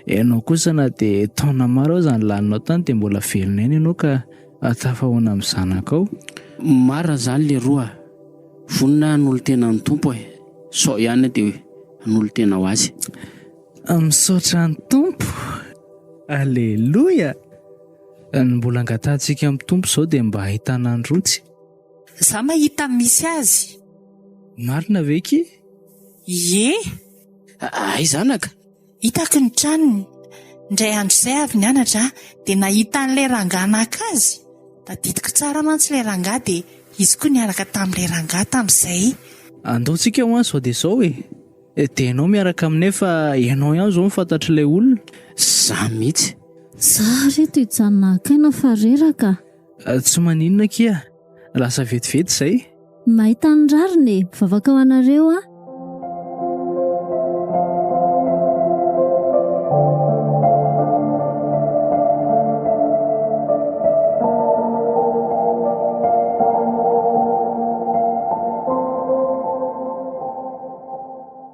Ianao kosa na dia taona maro aza ny laninao tany dia mbola velona ihany ianao ka tafahoana amin'ny zanakao. Marina izany leroa a! Vonona aho hanolo-tena ny Tompo e! Sao ihany aho dia hanolo-tena ho Azy. Misaotra ny Tompo! Aleloia! Ny mbola angatahantsika amin'ny Tompo izao dia mba hahitana an'i Rotsy. Za mahita ny misy azy. Marina ve ki? Ie! Aiza anaka? Hitako ny tranony. Indray andro izay avy nianatra aho dia nahita an'ilay rangahy naka azy. Tadidiko tsara mantsy ilay rangahy dia izy koa niaraka tamin'ilay rangahy tamin'izay. Andao tsika ho any sao dia izao e! Dia ianao miaraka aminay fa ianao ihany izao no fantatr'ilay olona. Za mihitsy. Za reto hijanona haka aina fa reraka. Tsy maninona akia, lasa vetivety izay. Mahita ny rariny e! Mivavaka ho anareo aho.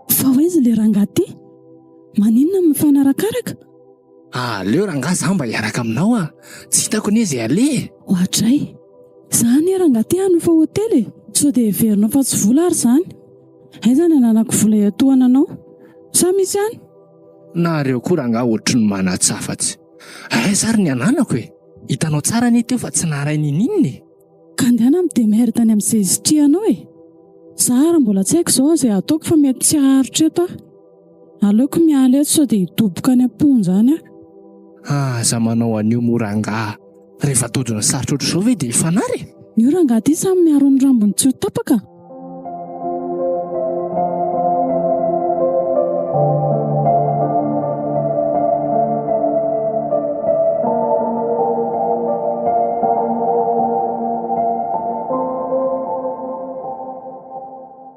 Fa ho aiza ilay rangahy ty? Maninona no mifanarakaraka? Aleo rangahy za mba hiaraka aminao a! Tsy hitako anie izay aleha e! Oadray! Za anie rangahy te hanofa hotely e! Sao dia heverinao fa tsy vola ary izany? Aiza ny ananako vola hiantohana anao? Sa misy any? Nareo koa rangahy ohatry ny manatsafatsy. Aiza ary ny ananako e? Hitanao tsara anie teo fa tsy naharay ninininona e! Ka andehana mi-demerde any amin'izay isitrihanao e! Za ary mbola tsy haiko izao izay hataoko fa mety tsy haharitra eto aho. Aleoko miala eto sao dia hidoboka any am-ponja any aho. Aza manao an'io moa rangaha. Rehefa tojo ny sarotra ohatr'izao ve dia hifanary e? Io rangaha ity samy miaro ny rambony tsy ho tapaka.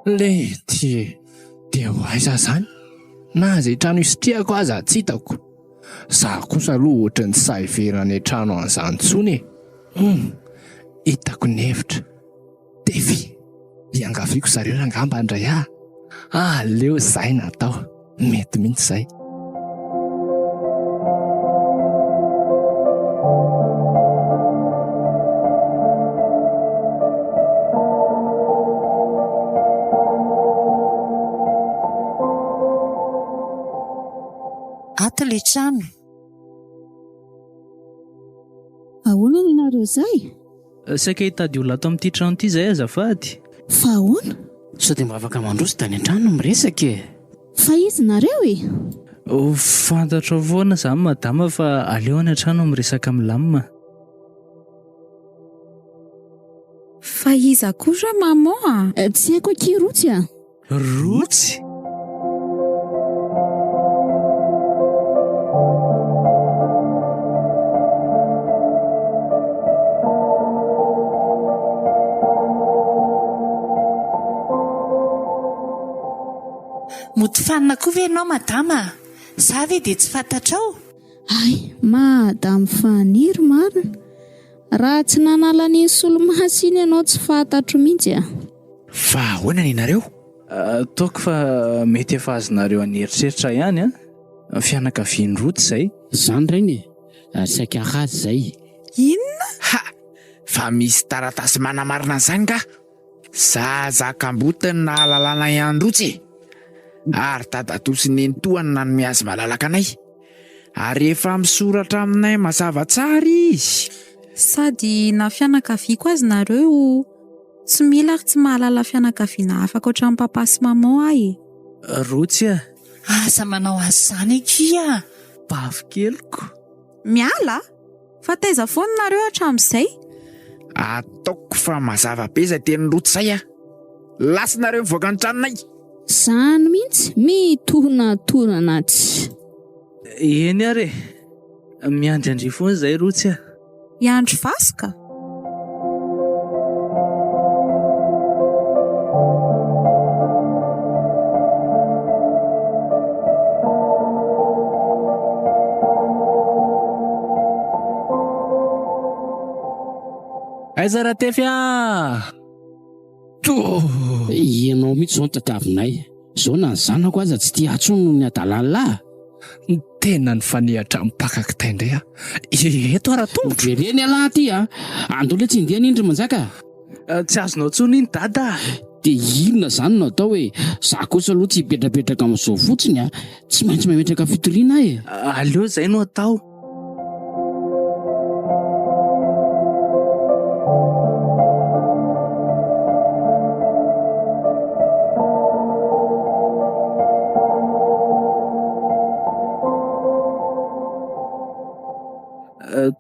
Lety e! Dia ho aiza izany? Na izay trano isitrihako aza tsy hitako. Za kosa aloha ohatran'ny tsy sahy hiverina any an-trano an'izany intsony e! Hum! Hitako ny hevitra. Tefy! Iangaviako zareo rangaha mba handray ahy. Aleo izay no atao. Mety mihitsy izay. Ato ilay trano. Ahoana ny anareo izay? Saika hitady olona ato amin'ity trano ity izahay azafady. Fa ahoana? Sao dia mba afaka mandroso dia any an-trano no miresaka e! Fa iza nareo e? Ho fantatrao foana izany madama fa aleo any an-trano miresaka milamina. Fa iza koa ra maman a? Tsy haiko akia Rotsy a! Rotsy? Mody fanina koa ve ianao madama a? Za ve dia tsy fantatrao? Hay, madame Faniry marina! Raha tsy nanala an'iny solomaso iny ianao tsy fantatro mihitsy a! Fa ahoana ny nareo? Ataoko fa mety efa azonareo an'eritreritra ihany an! Fianakavian'i Rotsy izay. Zany rainy e! Ary saika hahazo izay. Inona? Ha! Fa misy taratasy manamarina an'izany nga? Zaza kamboty no nahalalana an'i Rotsy e! Ary dadatoa sy nenitoa no nanome azy malalaka anay. Ary efa misoratra aminay mazava tsara izy. Sady na fianakaviako aza nareo Tsy mila ary tsy mahalala fianakaviana hafa ankoatra an'i papa sy maman aho e. Rotsy a! Aza manao azy izany akia a! Bavy keliko. Miala a! Fa taiza foana nareo hatramin'izay? Ataoko fa mazava be izay tenin'i Rotsy izay a! Lasa nareo mivoaka ny tranonay! Zany mihitsy, mitonatorana tsy. Eny ary e! Miandry an-dry foana izahay Rotsy a! Hiandry vasoka? Aiza Ratefy ah! Toh! Ianao mihitsy izao no tadiavinay. Izao na ny zanako aza tsy tia ahy intsony noho ny hadalan'lah. Tena nifanehatra amin'ny mpaka kitay indray aho. Eto aho ratongotra. Jerena ialahy aty a! Andao le tsy andiany iny ry Manjaka a! Tsy azonao intsony iny Dada a! Dia inona izany no atao e? Za kosa aloha tsy hipetrapetraka amin'izao fotsiny a! Tsy maintsy mametraka fitoriana aho e! Aleo izay no atao.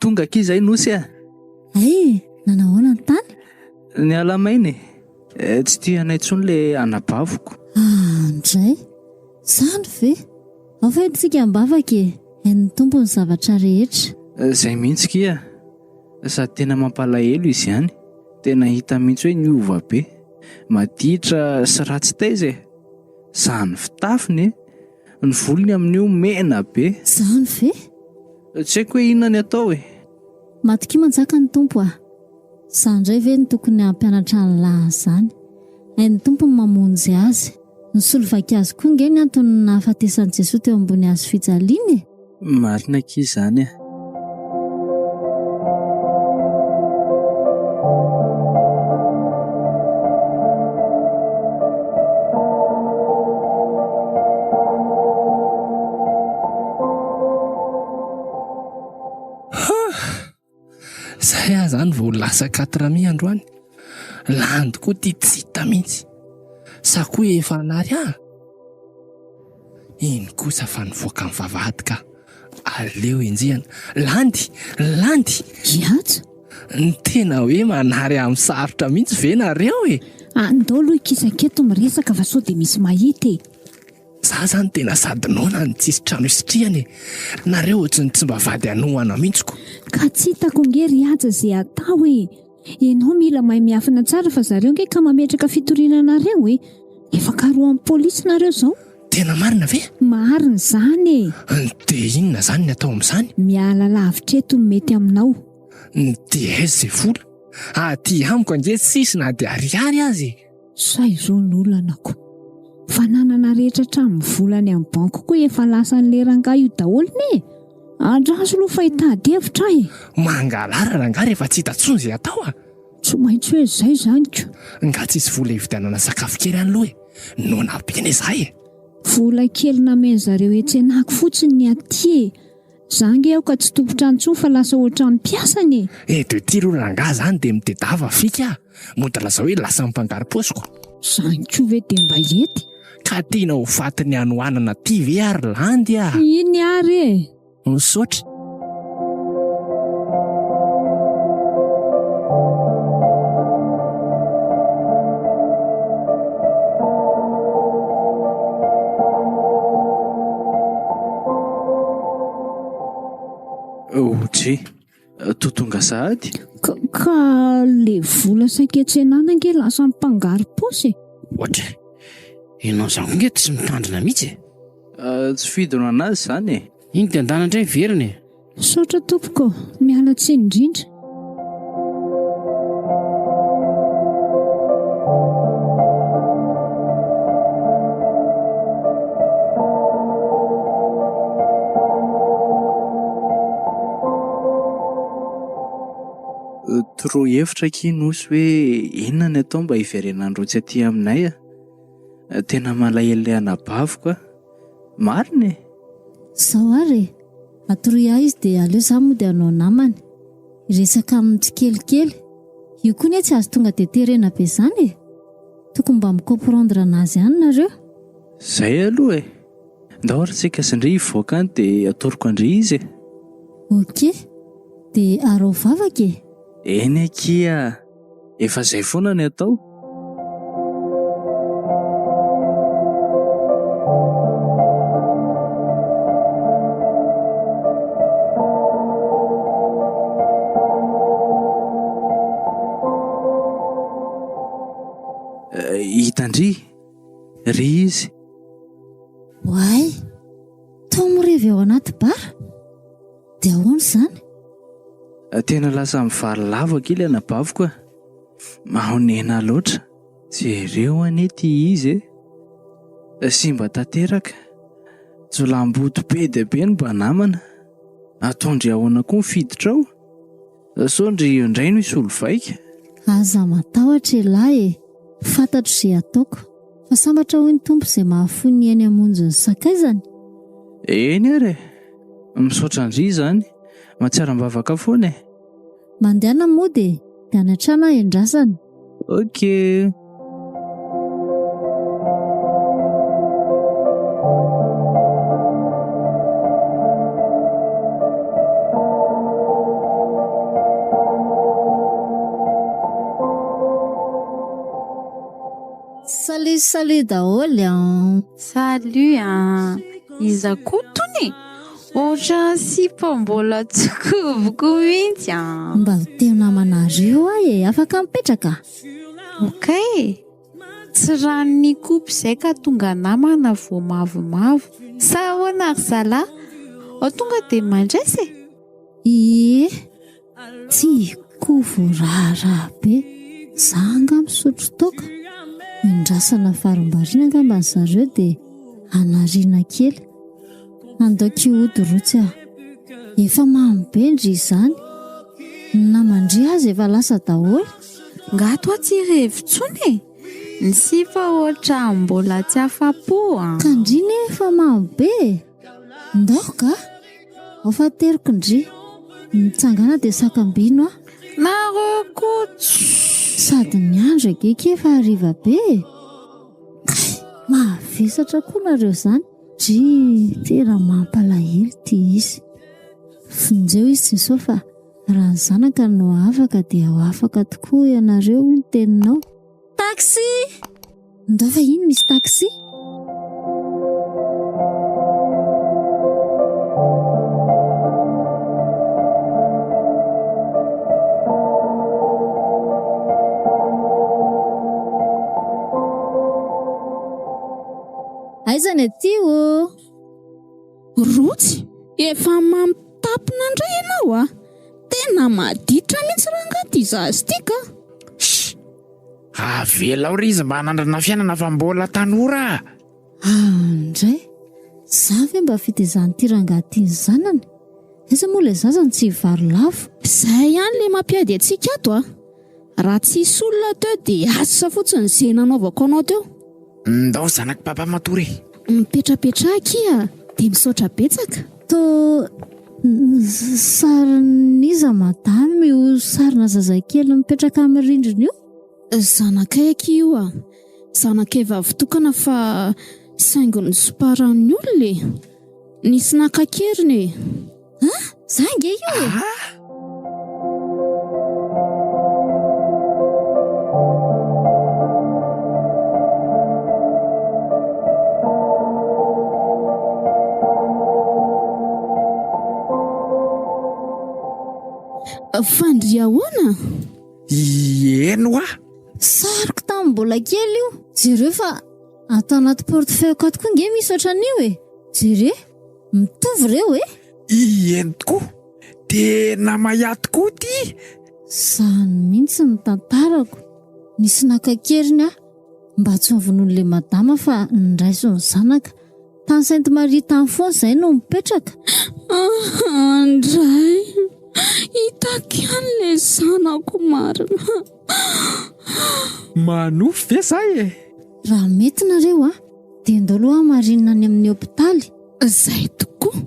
Tonga akia izay Nosy a! Hay e! Nanahoana ny tany? Niala maina e! Tsy tia anay intsony ilay anabaviko. Ah, ndray! Izany ve? Ao fa entintsika am-bavaka e! Hain'ny Tompo ny zavatra rehetra. Izay mihitsy kia! Sady tena mampalahelo izy ihany. Tena hita mihitsy hoe niova be. Maditra sy ratsy taiza e! Zany fitafiny e! Ny volony amin'io mena be. Izany ve? Tsy haiko hoe inona ny atao e! Matokia manjaka ny Tompo a! Za indray ve no tokony hampianatra an'lah an'izany? Hain'ny Tompo ny mamonjy azy. Nisolo vaky azy koa nge ny antony nahafatesan'i Jesoa teo ambony hazo fijaliana e! Marina akia izany a! Zay aho zany vao lasa quatre mi androany. Landy koa ty tsy hita mihitsy. Sa koa efa hanary ahy? Iny kosa fa nivoaka ny vavahady ka. Aleo enjehana. Landy! Landy! Hihaja? Ny tena hoe manary amin'ny sarotra mihitsy ve nareo e? Andao aloha hikisaka eto miresaka fa sao dia misy mahita e. Za zany tena sady noana no tsisy trano isitrihana e! Nareo ohatry ny tsy mba vady hanohana mihitsy ko! Ka tsy hitako nge ry Haja ze atao e! Enao mila mahay miafina tsara fa zareo nge ka mametraka fitoriana anareo e! Efa karohan'ny polisy nareo zao! Tena marina ve? Marina izany e! Dia inona zany ny atao amin'izany? Miala lavitra eto no mety aminao. Dia aiza izay vola? Aty amiko ange tsisy na dia ariary aza e! Sa izao no olanako? Fananana rehetra hatramin'ny vola any amin'ny banky koa efa lasan'ilay rangahy io daholo ne! Andraso aloha fa hitady hevitra aho e! Mangalara rangahy rehefa tsy hita intsony izay atao a! Tsy maintsy hoe izay izany ko! Nga tsisy vola hividianana sakafo kely any aloha e! Noana be anie izahay e! Vola kely namen'zareo etsy anako fotsiny ny aty e! Za nge aho ka tsy tompon-trano intsony fa lasa ohatran'ny mpiasany e! Eh de ty aloha rangaha zany de mitedava fika a! Mody lazao hoe lasa mpangarom-paosiko. Zany koa ve de mba hety? Ka tiana ho fatin'ny hanoanana ty ve ary landy a! Iny ary e! Misaotra. Odry, toa tonga sahady? Ka, ka le vola saika tsenana ange lasa mpangaro-paosy e! Ohatra, ianao izany koa nge tsy mitandrina mihitsy e! Tsy fidiny anazy izany e! Iny dia andana indray miverina e! Misaotra tompoko, miala tsiny indrindra. Toroy hevitra akia Nosy hoe inona ny atao mba hiverenan-dRotsy aty aminay a! Tena malahelo ilay anabaviko a! Marina e! Zao ary e! Atoroy ahy izy dia aleo za mody hanao namany. Hiresaka aminy tsikelikely. Io koa anie tsy azo tonga dia terena be zany e! Tokony mba mi-comprendre anazy ihany nareo. Zay aloha e! Ndao ary tsika sy ndry hivoaka any dia atoroko an-dry izy e! Ok! Dia araho vavaka e! Eny akia! Efa zay foana ny atao. Hitan-dry, ry izy. Oay! Toa mirevy ao anaty bar? Dia ahoana izany? Tena lasa mivaly lava akia ilay anabaviko a. Mahonena loatra. Jereo anie ity izy e. Simba tanteraka. Jiolahimboto be dia be no mba namana. Ataon-dry ahoana koa ny fiditra ao? Sao ndry io indray no hisolo vaika? Aza matahotra elah e! Fantatro izay ataoko. Fa sambatra hoy ny Tompo izay mahafoy ny ainy hamonjy ny sakaizany. Eny ary e! Misaotra an-dry izany. Mahatsiaro am-bavaka foana e! Mandehana mody e! Dia any an-trano aho endrasana. Ok! Salut salut daholo an! Salut an! Iza koa tony e? Ohatran'ny sipa mbola tsy koboko mihitsy an! Mba te ho namanareo aho e! Afaka mipetraka? Ok e! Tsy ranon'ny kopy izay ka tonga namana vao mavomavo. Sa ahoana ry zalahy? Ao tonga dia mandraisa e! Ie! Tiako voaraharaha be. Za angaha misotro toaka? Endrasana varimbariana angamba ry zareo dia anariana kely. Andao kihody rotsy aho. Efa mamo be ndry izany. Ny naman-dry aza efa lasa daholo. Nga toa tsy revy intsony e! Ny sipa ohatran'ny mbola tsy afa-po an! Ka ndry ne efa mamo be e! Ndao ka! Ao fa ateriko ndry. Mitsangàna dia sakambino aho. Nareo koa tss! Sady ny andro akeky efa hariva be e! Kay! Mavesatra koa nareo izany. Dry, tena mampalahelo ity izy. Vonjeo izy Jesoa fa raha ny zanaka no afaka dia ho afaka tokoa ianareo hoy ny teninao. Taxi! Ndao fa iny misy taxi. Aiza ny aty ô? Rotsy, efa mampitapina indray ianao a! Tena maditra mihitsy rangahy ity zaza ity ka! Shh! Avelao re izy mba hanandrana fiainana fa mbola tanora a! Ah ndray! Za ve mba fitaizan'ity rangahy ity ny zanany? Aiza moa ilay zaza no tsy hivary lavo? Zay ihany le mampiady antsika ato a! Raha tsisy olona teo dia asa fotsiny ze nanaovako anao teo. Ndao zanak'i papa matory e! Mipetrapetraha akia dia misaotra betsaka. Toa sarin'iza madame io sarina zazakely mipetraka amin'ny rindrina io? Zanakay akia io a! Zanakay vavitokana fa saingy nosomparan'ny olona e! Nisy naka an-keriny e! Ah! Za ange io e! Fa ndry ahoana? Eny hoa! Sariko tamin'ny mbola kely io. Jereo fa ato anaty portefeuille-ko ato koa nge misy ohatran'io e! Jere! Mitovy ireo e! Eny tokoa! Tena mahia tokoa ity! Izany mihitsy ny tantarako. Nisy naka an-keriny aho. Mba tsy novonoin'ilay madama fa niraiso ny zanaka. Tany Sainte Marie tany foana izay no mipetraka. Andray! Hitako ihany ilay zanako marina. Manofy ve za e? Raha mety nareo a, dia ndao aloha hamarinina any amin'ny hopitaly. Zay tokoa!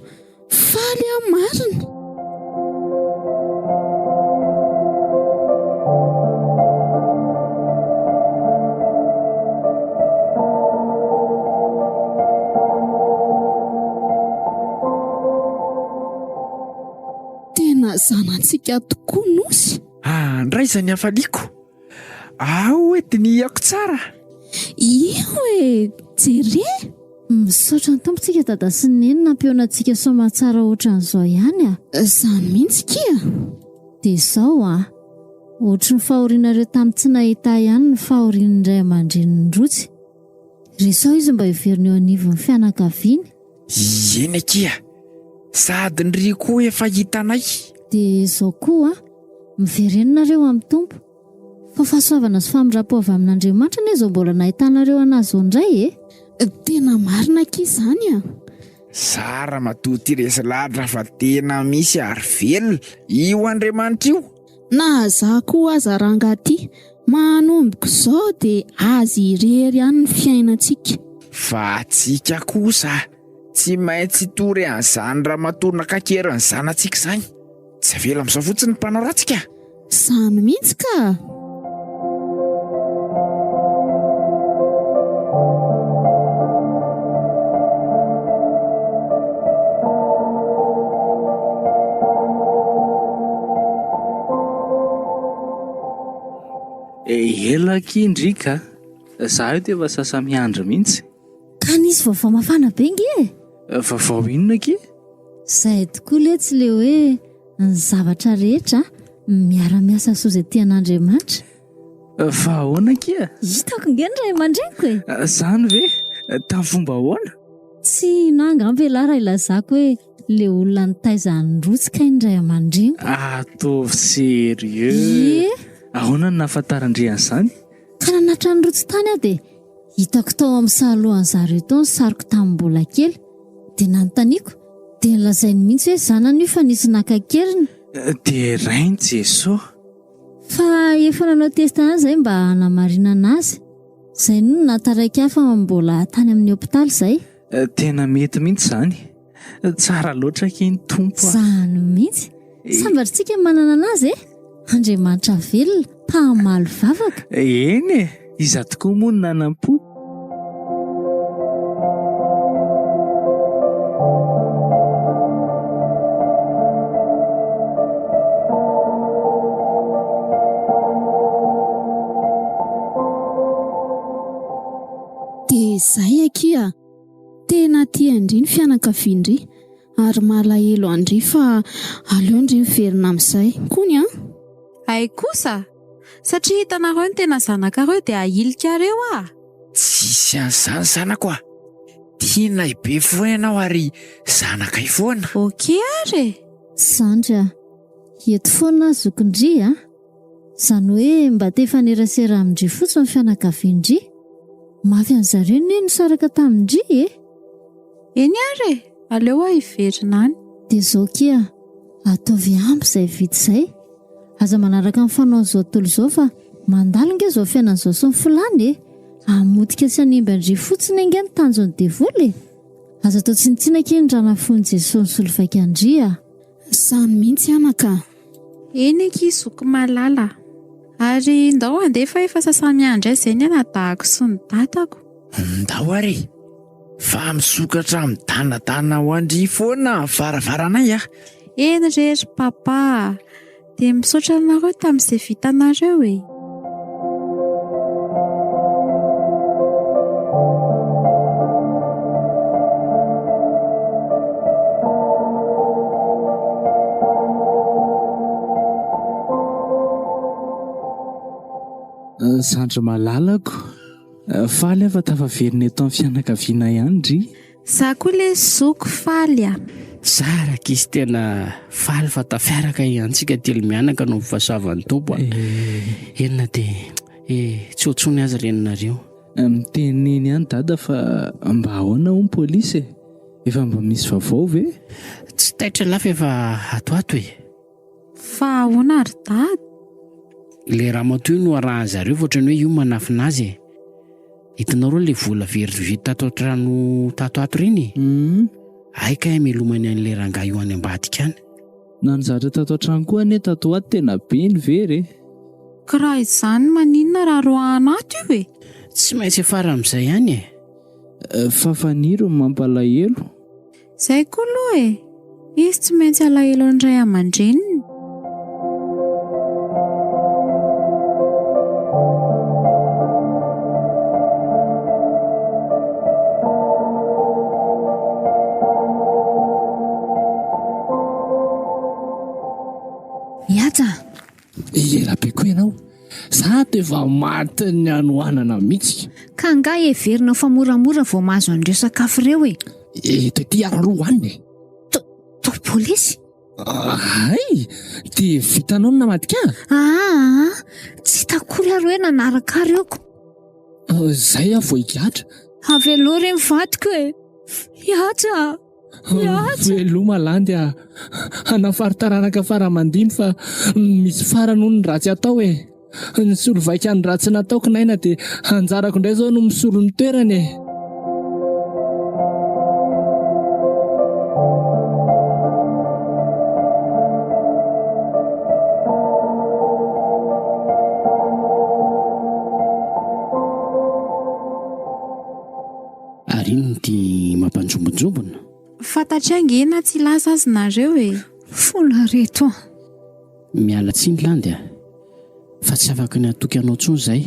Faly aho marina! Tena zanantsika tokoa Nosy. Andraiza ny hafaliako. Ao e dinihako tsara. Io e, jere. Misaotra ny Tompo tsika dada sy neny nampihaona antsika soamatsara ohatran'izao ihany a. Zany mihitsy kia. Dia izao a. Ohatry ny fahorianareo tamin'ny tsy nahita ahy ihany ny fahorian'ny ray aman-drenin'i Rotsy. Resaho izy mba hiverina eo anivon'ny fianakaviany. Eny akia. Sady ndry koa efa hitanay. Dia izao koa, miverena nareo amin'ny Tompo. Fa fahasoavana sy famindram-po avy amin'Andriamanitra anie izao mbola nahitanareo an'azy izao indray e! Tena marina akia izany a! Za ramatoa ty resy lahatra fa tena misy ary velona io Andriamanitra io. Na za koa aza rangaha ty, manomboka izao dia azy irery ihany ny fiainantsika. Fa antsika kosa tsy maintsy hitory an'izany ramatoa naka an-keriny zanatsika izany. Tsy avela amin'izao fotsiny ny mpanao ratsy ka! Zany mihitsy ka! Ela akia ndry ka! Za io dia efa sasa-miandry mihitsy. Ka nisy vaovao mafana be nge e! Vaovao inona akia? Zay tokoa letsy le hoe ny zavatra rehetra miara-miasa soa izay tian'Andriamanitra. Fa ahoana akia? Hitako nge ny ray aman-dreniko e! Zany ve? Tamin'ny fomba ahoana? Tsy hino ahy angamba ialahy raha ilazako hoe le olona nitaiza an'i Rotsy kay ny ray aman-dreniko. Ataovy sérieux! Ie! Ahoana no nahafantaran-dry an'izany? Ka nanatitra an'i Rotsy tany aho dia hitako tao amin'ny sahalohan'ny zareo tao ny sariko tamin'ny mbola kely. Dia nanontaniako, dia nolazainy mihitsy hoe zanany io fa nisy naka an-keriny. Dia rain'i Jesoa. Fa efa nanao test ihany izahay mba hanamarinana azy. Izay no nahataraiky ahy fa mbola tany amin'ny hopitaly izahay. Tena mety mihitsy izany. Tsara loatra akia ny Tompo a. Zany mihitsy. Sambatra tsika manana anazy e. Andriamanitra velona, mpahamaly vavaka. Eny e, iza tokoa moa no nanam-po? Dia izay akia. Tena tia an-dry ny fianakavian-dry ary malahelo an-dry fa aleo ndry miverina amin'izay kony an! Hay kosa! Satria hitanareo ny tena zanakareo dia ahilikareo ah! Tsisy an'izany zanako a! Tianay be foana ianao ary zanakay foana. Ok ary e! Zandry a! Eto foana aho zokin-dry a! Izany hoe mba te hifanerasera amin-dry fotsiny ny fianakavian-dry. Mafy an'zareo anie nisaraka tamin-dry e! Eny ary e! Aleo aho hiverina any. Dia izao kia, ataovy ampy izay vita izay. Aza manaraka ny fanaon'izao tontolo izao fa mandalo nge izao fiainana izao sy ny filàny e! Hamotika sy hanimba an-dry fotsiny ange ny tanjon'ny devoly e! Aza atao tsinontsinona akia ny rà nafoin'i Jesoa nisolo vaika an-dry a! Izany mihitsy anaka a! Eny akia zoky malala a! Ary ndao handeha fa efa sasa-miandry ahy izay ny anadahako sy ny dadako. Ndao ary e! Fa misokatra midanadana ho an-dry foana ny varavaranay a! Eny re ry papa a! Dia misaotra anareo tamin'izay vitanareo e! Zandry malalako, faly aho fa tafaverina eto amin'ny fianakaviana ihany ndry. Za koa lesy zoky faly a! Za rankizy tena faly fa tafiaraka iantsika telo mianaka noho ny fahasoavan'ny Tompo a! Eny na dia eh tsy ho tsony aza reninareo. Miteneny ihany dada fa mba ahoana hono polisy e? Efa mba misy vaovao ve? Tsy taitra lahy fa efa ato ato e! Fa ahoana ry dada? Ilay ramatoa io no arahan'ny zareo fa ohatran'ny hoe io manafina azy e! Hitanao reo le vola very vita tato an-trano tato ato ireny e? Hay kay amelomany an'ilay rangahy io any ambadika any. Na ny zatra tato an-trano koa anie tato ho ato tena be ny very e! Ka raha izany maninona raha roahana ato io e? Tsy maintsy hiafara amin'izay ihany e! Fa Faniry no mampalahelo. Izay koa aloha e! Izy tsy maintsy alahelo ny ray aman-dreniny. Mihaja a! Ela be koa ianao. Za to efa matin'ny hanoanana mihitsy. Ka angaha heverinao fa moramora vao mahazo an'ireo sakafo ireo e? Eto ity ary aloha hohanina e. To, to polisy? Hay! Dia vitanao ny namadika ahy? Aa! Tsy hita akory ary hoe nanaraka ahy reo ko. Izay aho vao higadra. Avelao re ny vadiko e! Hihaja a! Hihaja! Veloma Landy a! Hanafaro taranaka fara aman-dimy fa misy farany hono ny ratsy atao e! Nisolo vaika ny ratsy nataoko Naina dia anjarako indray izao no misolo ny toerany e! Ary inona ity mampanjombonjombona? Fantatray ange na tsy hilaza aza nareo e! Fona reto a! Miala tsiny Landy a! Fa tsy afaka ny hatoky anao intsony izahay.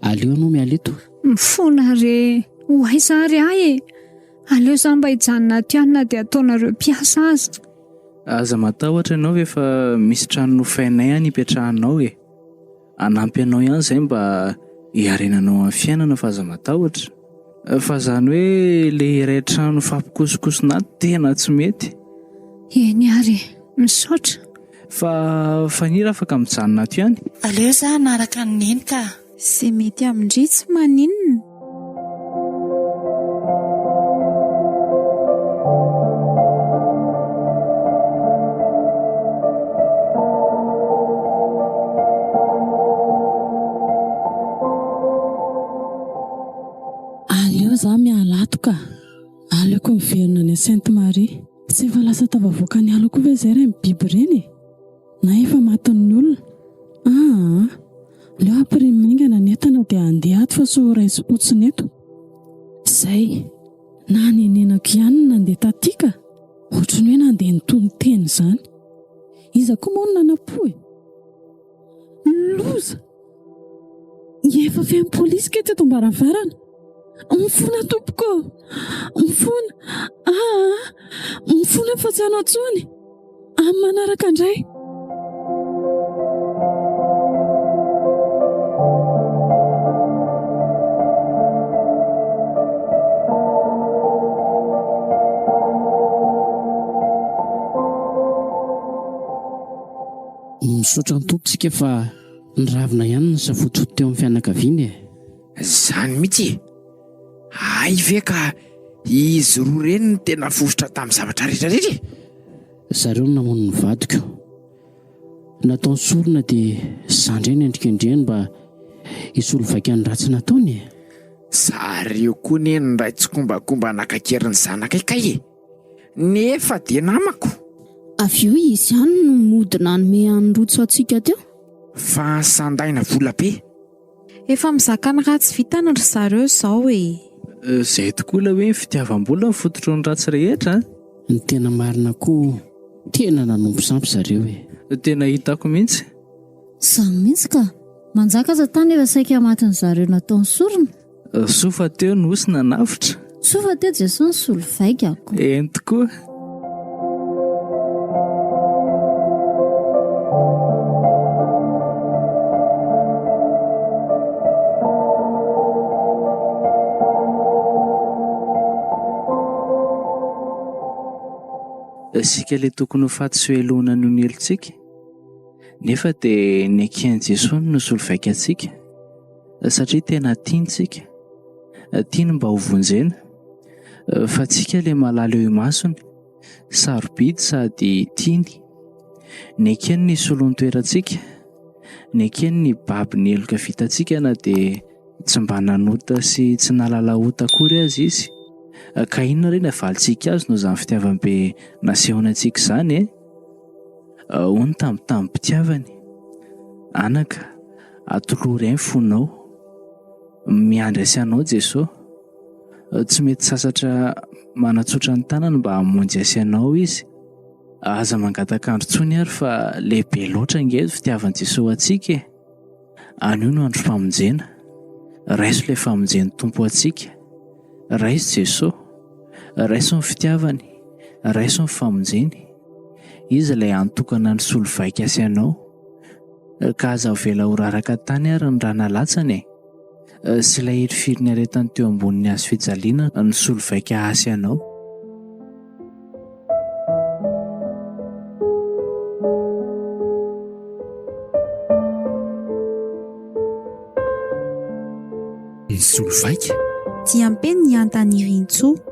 Aleo ianao miala eto. Mifona re! Ho aiza ary ahy e! Aleo za mba hijanona ato ihany na dia ataonareo mpiasa aza. Aza matahotra ianao fa efa misy trano nofainay any hipetrahanao e! Hanampy anao ihany izay mba hiarenanao amin'ny fiainana fa aza matahotra. Fa izany hoe le iray trano mifampikosokosona ato tena tsy mety. Eny ary e! Misaotra. Fa Faniry afaka mijanona ato ihany? Aleo za hanaraka an'i Neny ka. Ze mety amin-dry tsy maninona. Aleo za miala ato ka. Aleoko miverina any Sainte Marie. Tsy efa lasa tafavoaka ny ala koa ve izay ireny biby ireny e? Na efa matin'ny olona? Aa! Aleo hampirimo haingana ny entana dia handeha ato fa sao ho raisim-potsiny eto. Izay! Nanenenako ihany ny nandeha taty ka! Ohatry ny hoe nandeha nitono-tena izany. Iza koa moa no nanam-po e? Loza! Efa feno polisy kay teto am-baravarana. Mifona tompoko ô! Mifona! Aa! Mifona fa tsy hanao intsony! Amin'ny manaraka indray! Misaotra ny Tompo tsika fa niravina ihany ny safotofoto teo amin'ny fianakaviana e. Zany mihitsy e! Hay ve ka izy roa ireny no tena fositra tamin'ny zavatra rehetra rehetra e! Zareo no namono ny vadiko. Nataony sorona dia za ndray no endrikendrehany mba hisolo vaika ny ratsy nataony e! Zareo koa ne niray tsikombakomba naka an-keriny zanakay kay e! Nefa dia namako. Avy eo izy ihany no mody nanome an'i Rojo antsika teo. Fa sandaina vola be. Efa mizaka ny ratsy vitany ry zareo izao e. Izay tokoa ilay hoe ny fitiavam-bola no fototry ny ratsy rehetra an! Ny tena marina koa tena nanompo sampy zareo e. Tena hitako mihitsy. Izany mihitsy ka! Manjaka aza tany efa saika matin'ny zareo nataony sorona. Soa fa teo ny osy nanavotra. Soa fa teo Jesoa nisolo vaika ko. Eny tokoa. Isika ilay tokony ho faty sy ho helohina noho ny helotsika, nefa dia neken'i Jesoa ny nisolo vaika antsika. Satria tena tiany tsika, tiany mba ho vonjena, fa tsika le malala eo imasony, sarobidy sady tiany. Nekeny ny hisolo ny toerantsika, nekeny ny hibaby ny heloka vitantsika na dia tsy mba nanota sy tsy nahalala ota akory aza izy. Ka inona re ny havalintsika azy noho izany fitiavam-be nasehony antsika izany e? Hoy ny tambitambi-pitiavany, Anaka, atolory ahy ny fonao. Miandry ahy sy anao Jesoa. Tsy mety sasatra manatsotra ny tanany mba hamonjy ahy sy anao Izy. Aza mangataka andro intsony ary fa lehibe loatra ange ny fitiavan'i Jesoa antsika e! Anio no androm-pamonjena. Raiso ilay famonjen'ny Tompo antsika. Raiso Jesoa. Raiso ny fitiavany. Raiso ny famonjeny. Izy ilay hany tokana nisolo vaika sy anao. Ka aza avela ho raraka tany ary ny rà nalatsany e! Sy ilay hirifiry niaretany teo ambonin'ny hazo fijaliana nisolo vaika ahy sy anao. Nisolo vaika. Diam-peno ny Antanirintsoa.